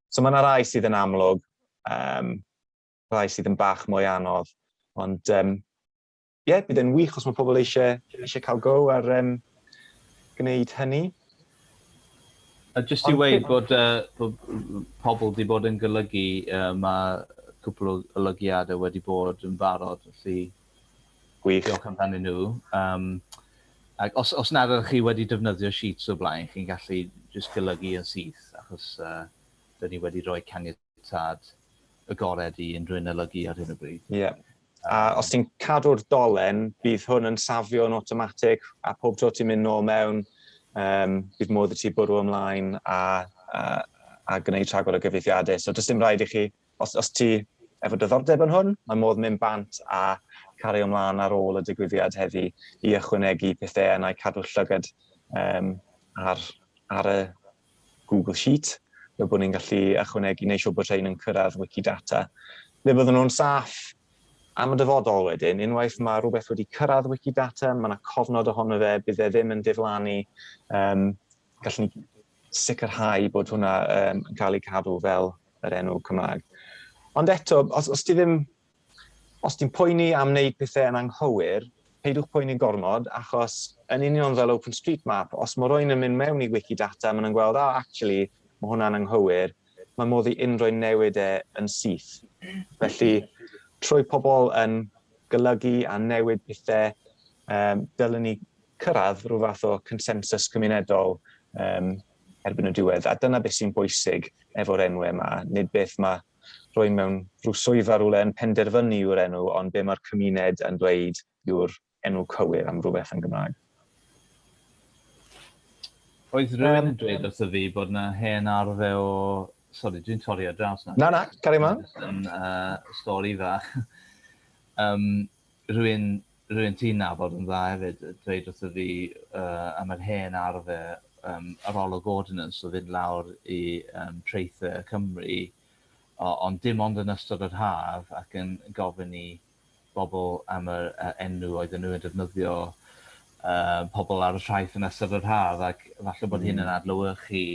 So mae yna rai sydd yn amlwg, rai sydd yn bach mwy anodd. Ond ie, yeah, bydd e'n wych os mae pobl eisiau cael go ar gwneud hynny. A jyst i weud bod pobl wedi bod yn golygu, mae cwpl o olygiadau wedi bod yn barod, felly Gwych. Diolch amdanyn nhw. Ac os nad ydych chi wedi defnyddio Sheets o blaen, chi'n gallu jyst golygu yn syth, achos dyn ni wedi rhoi caniatâd agored i unrhyw un olygu ar hyn o bryd. Ie. Yeah. A os ti'n cadw'r dolen, bydd hwn yn safio'n automatic, a pob tro ti'n mynd nôl mewn, bydd modd i ti bwrw ymlaen a gwneud rhagor o gyfieithiadau. So does dim rhaid i chi, os ti efo diddordeb yn hwn, mae modd mynd bant a cario ymlaen ar ôl y digwyddiad heddi i ychwanegu pethau yna i cadw llygad ar y Google Sheet, fel bod ni'n gallu ychwanegu, neu siŵr bod rhain yn cyrraedd Wikidata. Le byddwn nhw'n saff am y dyfodol wedyn, unwaith mae rhywbeth wedi cyrraedd Wikidata, mae yna cofnod ohono fe, bydd e ddim yn diflannu, gallwn ni sicrhau bod hwnna yn cael ei cadw fel yr enw Cymraeg. Ond eto, os ti ddim, os ti'n poeni am wneud pethau yn anghywir, Peidiwch poeni gormod, achos yn union fel OpenStreetMap, os mae rhywun yn mynd mewn i Wikidata, maen nhw'n gweld, "Oh, actually, mae hwnna'n anghywir," mae modd i unrhyw newid e yn syth. Felly, trwy pobl yn golygu a newid pethau, dylen ni cyrraedd rhyw fath o consensus cymunedol erbyn y diwedd. A dyna beth sy'n bwysig efo'r enwau yma, nid beth mae rhywun mewn rhyw swyddfa rhywle yn penderfynu yw'r enw, ond be mae'r cymuned yn dweud yw'r enw cywir am rhywbeth yn Gymraeg. Oedd rhywun yn dweud wrtho fi bod na hen arfer o... Sorry, dwi'n torri ar draws na. Na, carry on. Yn stori fach. Rhywun ti'n nabod yn dda hefyd, dweud wrtho fi am yr hen arfer arolwg ordnance o fynd lawr i traethau Cymru, ond dim ond yn ystod yr haf ac yn gofyn i bobl am yr enw oedden nhw yn defnyddio pobl ar y traeth yn ystod yr haf, ac falle bod hyn yn adlewyrchu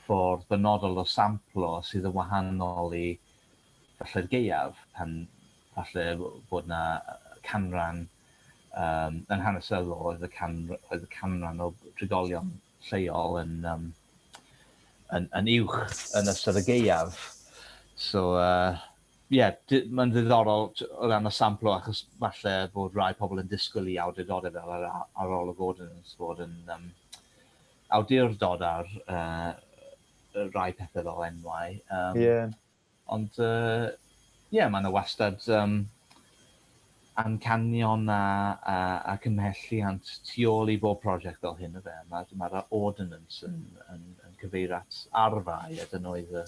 ffordd benodol o samplo sydd yn wahanol i falle'r gaeaf, pan falle bod na canran yn hanesyddol oedd y canran o drigolion lleol yn uwch yn ystod y gaeaf. So, yeah, mae'n ddiddorol o ran y samplo, achos falle bod rai pobl yn disgwyl i awdurdodau fel yr arolwg ordnance fod yn awdurdod ar rai pethau fel enwau. Ond, yeah, mae yna wastad amcanion a cymhelliant tu ôl i bob prosiect fel hyn, yfe. Mae'r ordnance yn cyfeirio at arfau, a dyna oedd y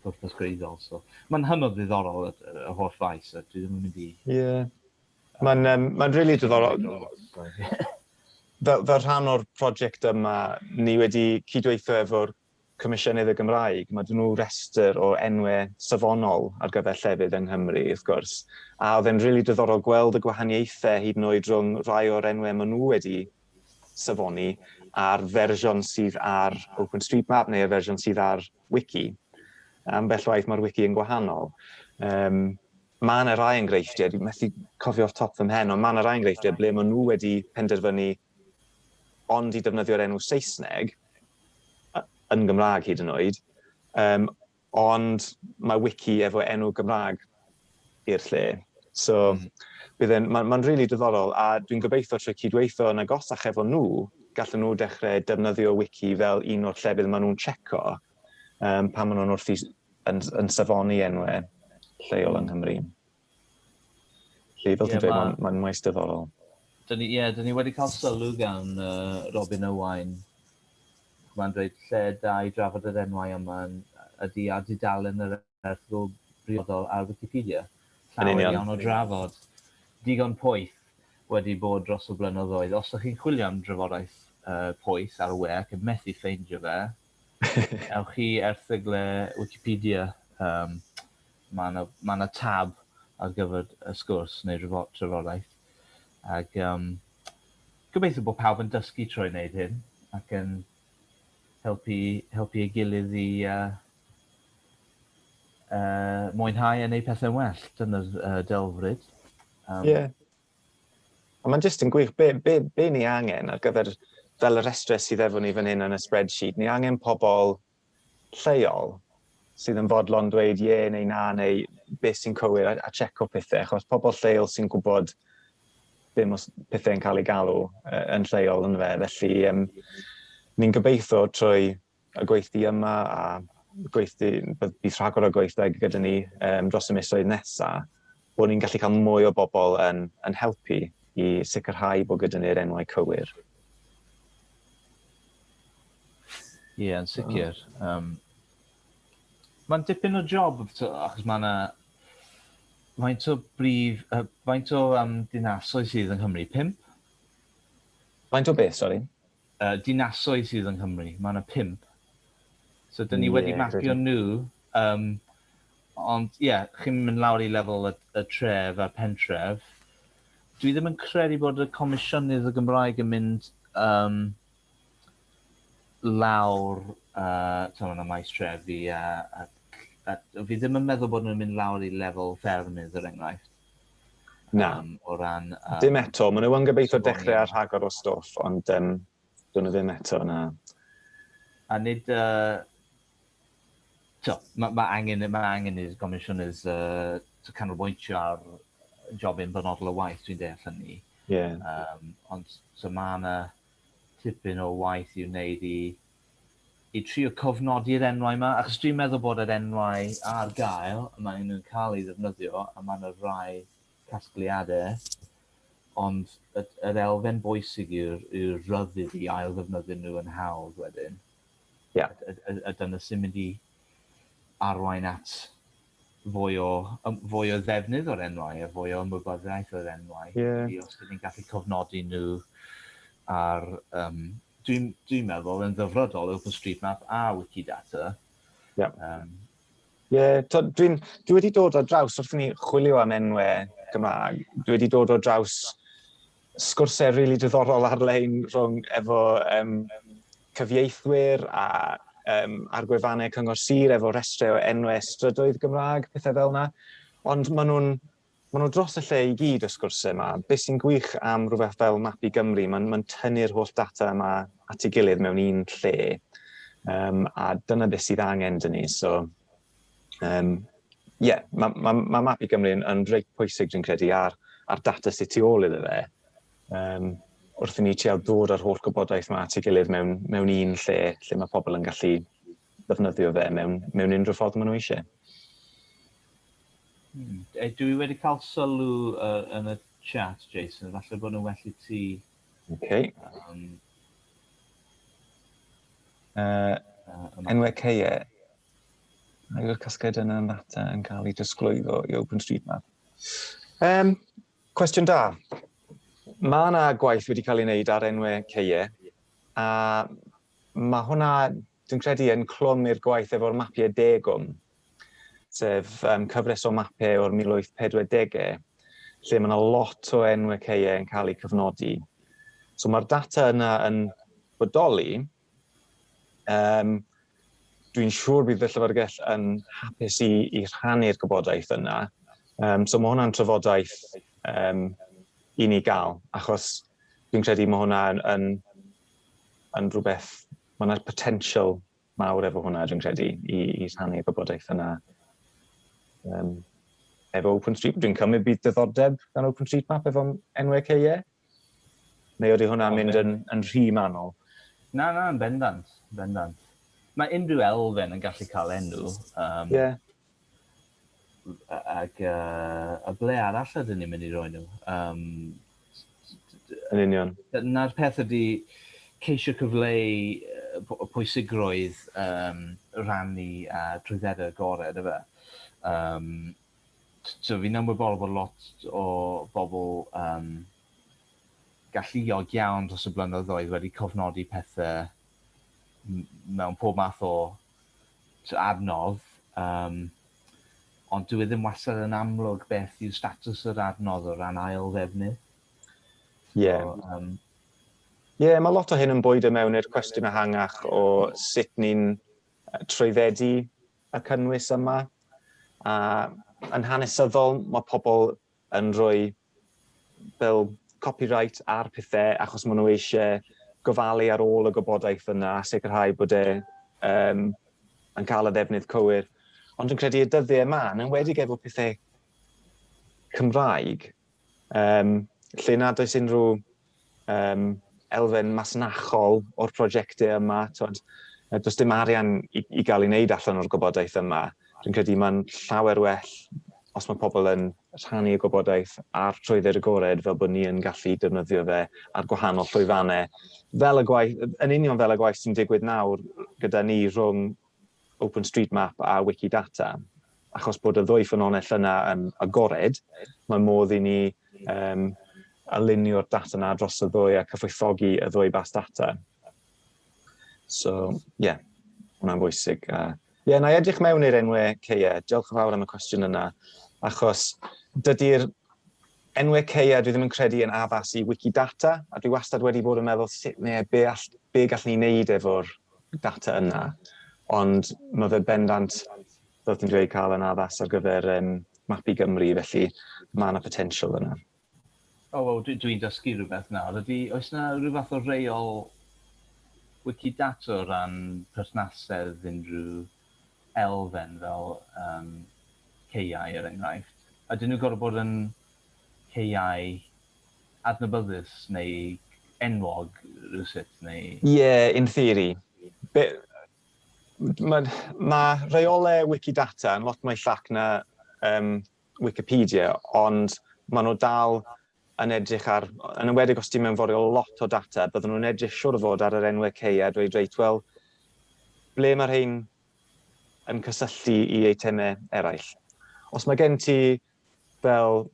pwrpas gwreiddiol. So, mae'n hynod ddiddorol y holl faes, a dwi ddim yn mynd i... Ie. Mae'n really diddorol. Fel rhan o'r prosiect yma, ni wedi cydweithio efo'r Comisiynydd y Gymraeg. Mae 'da nhw restr o enwau safonol ar gyfer llefydd yng Nghymru, wrth gwrs. A oedd e'n really diddorol gweld y gwahaniaethau hyd yn oed rhwng rhai o'r enwau maen nhw wedi safoni a'r fersiwn sydd ar OpenStreetMap neu'r fersiwn sydd ar Wiki. Ambell waith mae'r Wiki yn gwahanol. Mae yna rai enghreifftiau, dwi'n methu cofio off top fy mhen, ond mae yna rai enghreifftiau ble maen nhw wedi penderfynu ond i defnyddio'r enw Saesneg, yn Gymraeg hyd yn oed, ond mae Wiki efo enw Gymraeg i'r lle. So, mae'n really diddorol, a dwi'n gobeithio trwy cydweithio yn agosach efo nhw, gallen nhw dechrau defnyddio Wiki fel un o'r llefydd maen nhw'n checo pan maen nhw'n wrthi yn safoni enwau lleol yng Nghymru. Felly, fel ti'n dweud, mae'n maes diddorol. Dyn ni, yeah, dyn ni wedi cael sylw gan Robin Owain. Mae'n dweud lle da i drafod yr enwau yma ydy ar dudalen yr erthygl briodol ar Wikipedia. Yn Llawer union. iawn o drafod. Digon poeth wedi bod dros y blynyddoedd. Os ydych chi'n chwilio am drafodaeth poeth ar y we ac yn methu ffeindio fe, ewch i erthygle Wikipedia. Mae 'na tab ar gyfer y sgwrs neu trafodaeth. Ac gobeithio bod pawb yn dysgu trwy wneud hyn ac yn helpu ei gilydd i mwynhau a wneud pethau'n well. Dyna'r delfryd. Ie. A mae'n jyst yn gwych, be ni angen ar gyfer fel y rhestre sydd efo ni fan hyn yn y spreadsheet, ni angen pobl lleol sydd yn fodlon dweud ie neu na neu beth sy'n cywir a checo pethau, achos pobl lleol sy'n gwybod be mae pethau'n cael ei galw yn lleol yn fe. Felly ni'n gobeithio trwy y gweithdy yma a gweithdy, bydd rhagor o gweithdai gyda ni dros y misoedd nesaf, bod ni'n gallu cael mwy o bobl yn helpu i sicrhau bod gyda ni'r enwau cywir. Ie, yn sicr. Mae'n dipyn o job, achos mae yna faint o dinasoedd sydd yng Nghymru? 5? Faint o beth, sori? Dinasoedd sydd yng Nghymru, mae yna 5. So, dyn ni wedi mapio nhw, ond ie, yeah, chi'n mynd lawr i lefel y tref a'r pentref. Dwi ddim yn credu bod y Comisiynydd y Gymraeg yn mynd lawr, ti'n mynd, maes trefi, a fi ddim yn meddwl bod nhw'n mynd lawr i lefel ffermydd, er enghraifft. Na. O ran... Dim eto, maen nhw yn gobeithio dechrau ar rhagor o stwff, ond dyn nhw ddim eto, na. A nid... Mae angen i'r Comisiynydd canolbwyntio ar jobyn benodol o waith, dwi'n deall hynny. Ond so mae yna tipyn o waith i'w wneud i trio cofnodi'r enwau yma, achos dwi'n meddwl bod yr enwau ar gael, maen nhw'n cael eu ddefnyddio, a mae yna rai casgliadau, ond yr elfen bwysig yw'r rhyddid i ail ddefnyddio nhw yn hawdd wedyn. A dyna sy'n mynd i arwain at fwy o ddefnydd o'r enwau a fwy o ymwybyddiaeth o'r enwau. Os ydyn ni'n gallu cofnodi nhw ar, dwi'n meddwl, yn ddyfrydol OpenStreetMap a Wikidata. Dwi wedi dod ar draws, wrth i ni chwilio am enwau Gymraeg, dwi wedi dod o draws sgwrsau rili diddorol ar-lein rhwng efo cyfieithwyr a ar gwefannau Cyngor Sir efo rhestrau o enwau strydoedd Gymraeg, pethau fel yna. Ond maen nhw dros y lle i gyd y sgwrsau yma. Be sy'n gwych am rhywbeth fel Map i Gymru, mae'n tynnu'r holl data yma at ei gilydd mewn un lle. A dyna beth sydd angen dyn ni. So, mae Map i Gymru yn reit pwysig, dwi'n credu, ar data sydd tu ôl iddo fe. Wrth i ni trial dod â'r holl gwybodaeth yma at ei gilydd mewn un lle, lle mae pobl yn gallu ddefnyddio fe mewn unrhyw ffordd maen nhw eisiau. Dwi wedi cael sylw yn y chat, Jason, falle bod nhw'n well i ti. Enwau ceie. A yw'r casgliad yna yn ddata yn cael ei drosglwyddo i OpenStreetMap? Cwestiwn da. Mae yna gwaith wedi cael ei wneud ar enwau ceie, a mae hwnna, dwi'n credu, yn clwm i'r gwaith efo'r mapiau degwm, sef cyfres o mapiau o'r 1840au, lle mae yna lot o enwau ceie yn cael eu cyfnodi. So mae'r data yna yn bodoli. Dwi'n siŵr bydd y Llyfrgell yn hapus i rhannu'r gwybodaeth yna. So mae hwnna'n trafodaeth i ni gael, achos dwi'n credu mae hwnna yn rhywbeth, mae yna potential mawr efo hwnna, dwi'n credu, i rhannu'r gwybodaeth yna. Efo OpenStreetMap, dwi'n cymryd bydd diddordeb gan OpenStreetMap efo enwau ceie? Neu ydy hwnna'n mynd yn rhy manwl? Na, yn bendant, bendant. Mae unrhyw elfen yn gallu cael enw. Ac a ble arall ydyn ni'n mynd i roi nhw? Yn union. Na'r peth ydy ceisio cyfleu pwysigrwydd rhannu a trwyddedau agored, ife. So fi'n ymwybodol bod lot o bobl galluog iawn dros y blynyddoedd wedi cofnodi pethau mewn pob math o adnodd, ond dwi ddim wastad yn amlwg beth yw statws yr adnodd o ran ail ddefnydd. Ie, mae lot o hyn yn bwydo mewn i'r cwestiwn ehangach o sut ni'n trwyddedu y cynnwys yma. A yn hanesyddol, mae pobl yn rhoi fel copyright ar pethau achos maen nhw eisiau gofalu ar ôl y gwybodaeth yna a sicrhau bod e yn cael y ddefnydd cywir. Ond dwi'n credu y dyddiau yma, yn enwedig efo pethau Cymraeg, lle nad oes unrhyw elfen masnachol o'r prosiectau yma, does dim arian i gael ei wneud allan o'r gwybodaeth yma. Dwi'n credu mae'n llawer well os mae pobl yn rhannu y gwybodaeth a'r trwydded agored fel bod ni yn gallu defnyddio fe ar gwahanol llwyfannau. Fel y gwaith, yn union fel y gwaith sy'n digwydd nawr gyda ni rhwng OpenStreetMap a Wikidata, achos bod y ddwy ffynhonnell yna yn agored, mae modd i ni alinio'r data yna dros y ddwy a cyfoethogi y ddwy bas data. So, ie, yeah, hwnna'n bwysig. Ie, na i edrych mewn i'r enwau ceie. Diolch yn fawr am y cwestiwn yna, achos dydy'r enwau ceie dwi ddim yn credu yn addas i Wikidata, a dwi wastad wedi bod yn meddwl sut neu be gallwn ni wneud efo'r data yna. Ond mae fe bendant, fel ti'n dweud, cael yn addas ar gyfer OpenStreetMap i Gymru, felly mae yna potensial yna. O, oh, wel, dwi'n dysgu rhywbeth nawr. Oes yna rhyw fath o reol Wikidata o ran perthnasedd unrhyw elfen fel caeau, er enghraifft? Ydyn nhw'n gorfod bod yn caeau adnabyddus neu enwog rhywsut? Neu... Ie, yeah, in theory. Mae ma reolau Wikidata yn lot mwy llac na Wikipedia, ond maen nhw dal yn edrych ar, yn enwedig os ti'n mewnforio lot o data, byddwn nhw'n edrych siwr o fod ar yr enwau ceia a dweud, reit, wel, ble mae'r rhain yn cysylltu i eitemau eraill? Os mae gen ti fel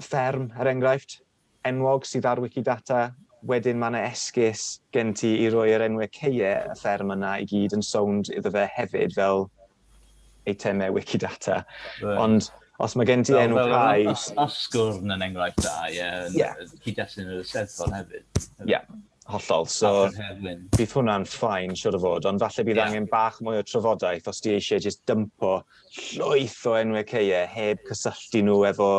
fferm, er enghraifft, enwog sydd ar Wikidata, wedyn mae yna esgus gen ti i roi yr enwau ceia y fferm yna i gyd yn sownd iddo fe hefyd fel eitemau Wikidata. Right. Ond os mae gen ti enw cae... Ysgwrn yn enghraifft da, ie. Yeah. Cyd-destun yr Eisteddfod hefyd. Ie, yeah, hollol. So, bydd hwnna'n fine, siwr o fod, ond falle bydd angen bach mwy o trafodaeth os ti eisiau just dympo llwyth o enwau ceia heb cysylltu nhw efo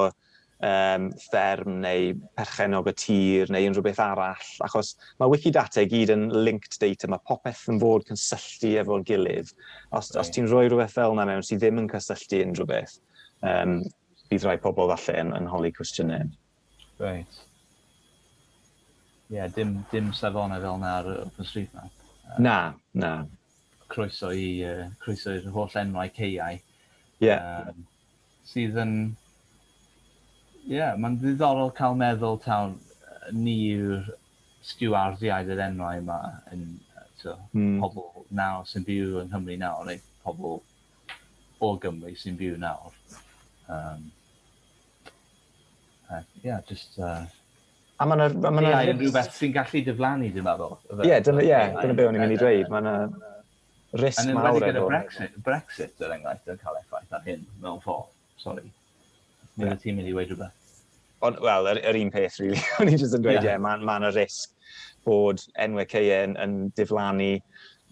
fferm neu perchennog y tir neu unrhyw beth arall, achos mae Wikidata i gyd yn linked data, mae popeth yn fod cysylltu efo'r gilydd. Os, os ti'n rhoi rhywbeth fel yna mewn sydd ddim yn cysylltu unrhyw beth, bydd rhai pobl falle yn holi cwestiynau. Right. Ie, yeah, dim safonau fel yna ar OpenStreetMap. Na, na. Croeso i'r holl enwau caeau. Ie. Yeah. Sydd yn... Ie, yeah, mae'n ddiddorol cael meddwl taw ni yw'r stiwardiaid yr enwau yma yn pobl nawr sy'n byw yng Nghymru nawr, neu pobl o Gymru sy'n byw nawr. Just... A mae'n rhywbeth sy'n gallu diflannu, dwi'n meddwl. Ie, dyna be o'n i'n mynd i dweud. Mae yna risg mawr efo. Brexit, er enghraifft, yn cael effaith ar hyn mewn ffordd. Sorry. Nid ti'n mynd i weud rhywbeth? Ond, wel, yr un peth, really. O'n i jyst yn dweud, ie, mae yna risg bod enwau caeau yn diflannu.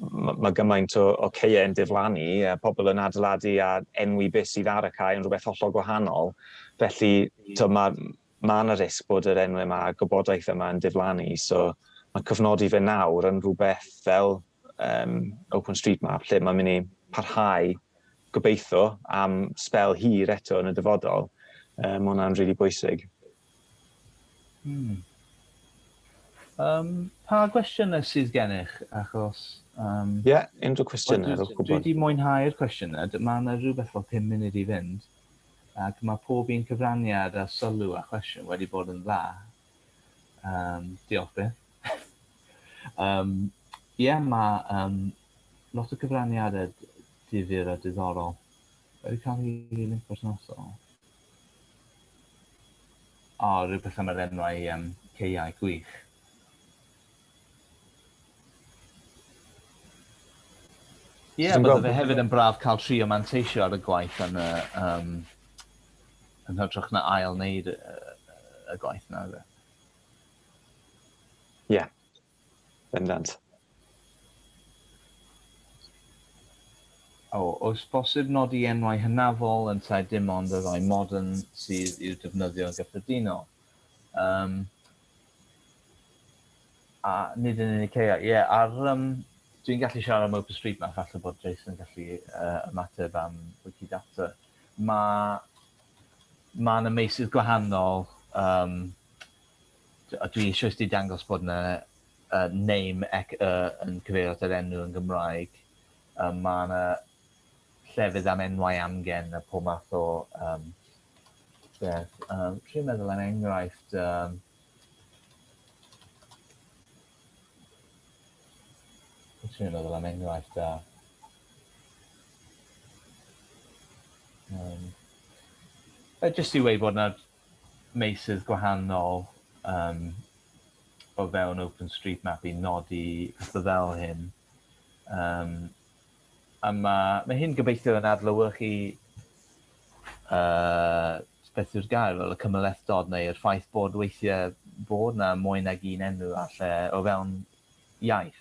Mae gymaint o caeau yn diflannu, a pobl yn adeiladu a enwi beth sydd ar y cae yn rhywbeth hollol gwahanol. Felly, mae yna risg bod yr enwau yma a gwybodaeth yma yn diflannu. So, mae cofnodi fe nawr yn rhywbeth fel OpenStreetMap, lle mae'n mynd i parhau gobeithio am sbel hir eto yn y dyfodol. Mae hwnna'n rili bwysig. Pa gwestiynau sydd gennych? Achos... Ie, unrhyw cwestiynau. Dwi wedi mwynhau'r cwestiynau. Mae yna rhywbeth fel 5 munud i fynd. Ac mae pob un cyfraniad a sylw a chwestiwn wedi bod yn dda. Diolch byth. Ie, mae lot o cyfraniadau difyr a diddorol. Wedi cael ei link berthnasol. O, rhywbeth am yr enwau caeau gwych. Ie, bydde fe hefyd yn braf cael trio manteisio ar y gwaith yn y yn hytrach na ail wneud y gwaith na. Ie, bendant. O, oes bosib nodi enwau hynafol yntau dim ond y rhai modern sydd i'w defnyddio yn gyffredinol? A nid yn unig caeau. Ie, ar... dwi'n gallu siarad am OpenStreetMap, falle bod Jason yn gallu ymateb am Wikidata. Mae yna meysydd gwahanol. A dwi eisoes wedi dangos bod yna name yn cyfeirio at yr enw yn Gymraeg. Mae yna llefydd am enwau amgen a pob math o beth. Dwi'n meddwl am enghraifft... Dwi'n meddwl am enghraifft da. Jyst i weud bod yna meysydd gwahanol o fewn OpenStreetMap i nodi pethau fel hyn. A mae hyn gobeithio yn adlewyrchu beth yw'r gair, fel y cymhlethdod neu'r ffaith bod weithiau bod yna mwy nag un enw alle o fewn iaith.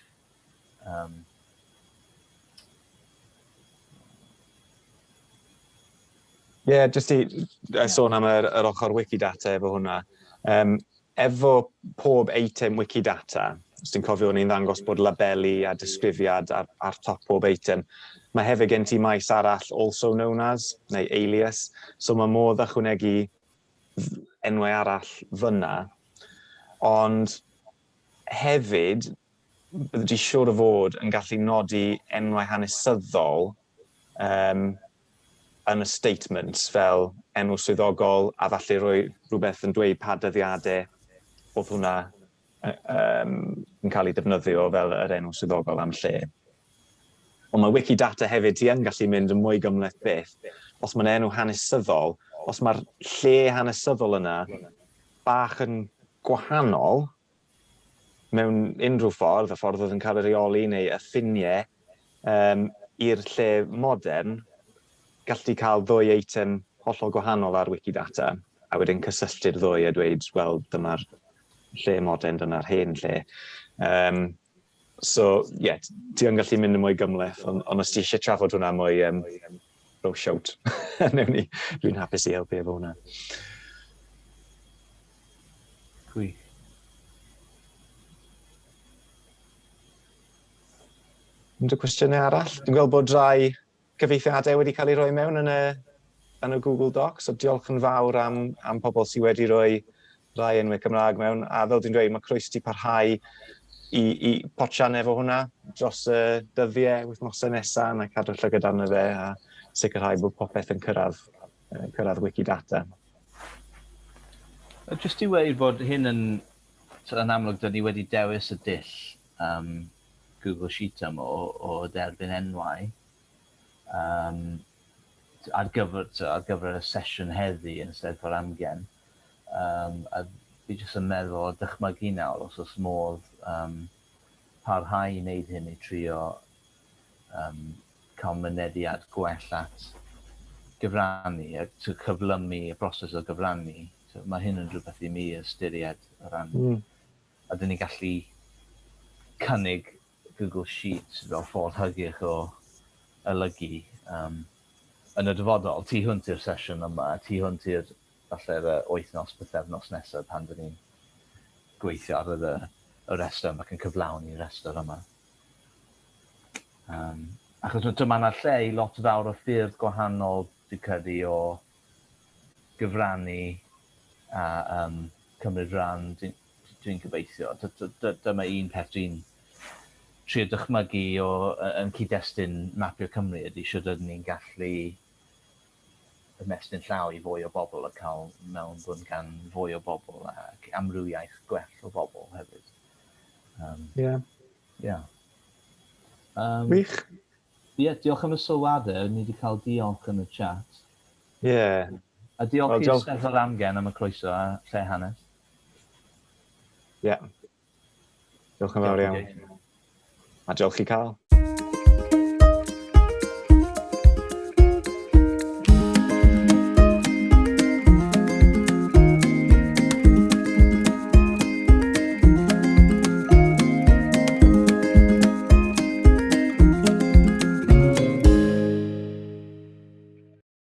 Ie, yeah, jyst i yeah. sôn am yr, yr ochr Wikidata efo hwnna. Um, efo pob eitem Wikidata, os ti'n cofio o'n i'n ddangos bod labeli a disgrifiad ar, ar top pob eitem, mae hefyd gen ti maes arall, also known as, neu alias, so mae modd ychwanegu enwau arall fyna. Ond hefyd, bydde ti siŵr o fod yn gallu nodi enwau hanesyddol um, yn y statements fel enw swyddogol a falle rhoi rhywbeth yn dweud pa dyddiadau oedd hwnna um, yn cael ei defnyddio fel yr enw swyddogol am lle. Ond mae Wikidata hefyd, ti yn gallu mynd yn mwy gymhleth byth. Os mae'n enw hanesyddol, os mae'r lle hanesyddol yna bach yn gwahanol mewn unrhyw ffordd, y ffordd oedd yn cael ei reoli neu y ffiniau um, i'r lle modern, gallu cael ddwy eitem hollol gwahanol ar Wikidata, a wedyn cysylltu'r ddwy a dweud, wel, dyma'r lle modern, dyna'r hen lle. Um, so, ie, yeah, ti yn gallu mynd yn mwy gymhleth, ond on os ti eisiau trafod hwnna mwy, um, rho shout. Newn ni, dwi'n hapus i helpu efo hwnna. Gwych. Unrhyw cwestiynau arall? Dwi'n gweld bod rai cyfieithiadau wedi cael eu rhoi mewn yn y, yn y Google Docs, so diolch yn fawr am, am pobl sydd wedi rhoi rai enwau Cymraeg mewn. A fel dwi'n dweud, mae croeso ti parhau i, i potsian efo hwnna dros y dyddiau, wythnosau nesaf, na cadw llygad arno fe a sicrhau bod popeth yn cyrraedd, cyrraedd Wikidata. Just i weud bod hyn yn, yn amlwg, dyn ni wedi dewis y dull um, Google Sheet yma o, o derbyn enwau um, ar gyfer, ar gyfer y sesiwn heddi yn Steddfod Amgen. Um, a fi jyst yn meddwl o dychmygu nawr os oes modd um, parhau i wneud hyn i trio um, cael mynediad gwell at gyfrannu, a to cyflymu y broses o gyfrannu. So, mae hyn yn rhywbeth i mi ystyried o ran... Mm. A dyn ni'n gallu cynnig Google Sheets fel ffordd hygyrch o olygu um, yn y dyfodol, tu hwnt i'r sesiwn yma, tu hwnt i'r falle'r wythnos, pythefnos nesaf pan dyn ni'n gweithio ar y, y restr yma ac yn cyflawni'r restr yma. Um, achos dyma yna lle i lot fawr o ffyrdd gwahanol, dwi'n credu, o gyfrannu a um, cymryd rhan, dwi'n dwi gobeithio. Dyma un peth dwi'n trio dychmygu o, yn cyd-destun Mapio Cymru ydy sut ydyn ni'n gallu ymestyn llaw i fwy o bobl a cael mewnbwn gan fwy o bobl ac amrywiaeth gwell o bobl hefyd. Um, yeah. Yeah. Um, Wych. Ie, yeah, diolch am y sylwadau. Ni wedi cael diolch yn y chat. Ie. Yeah. A diolch well, i'r Steddfod Amgen am y croeso a lle hanes. Ie. Yeah. Diolch yn fawr iawn. A diolch i cael.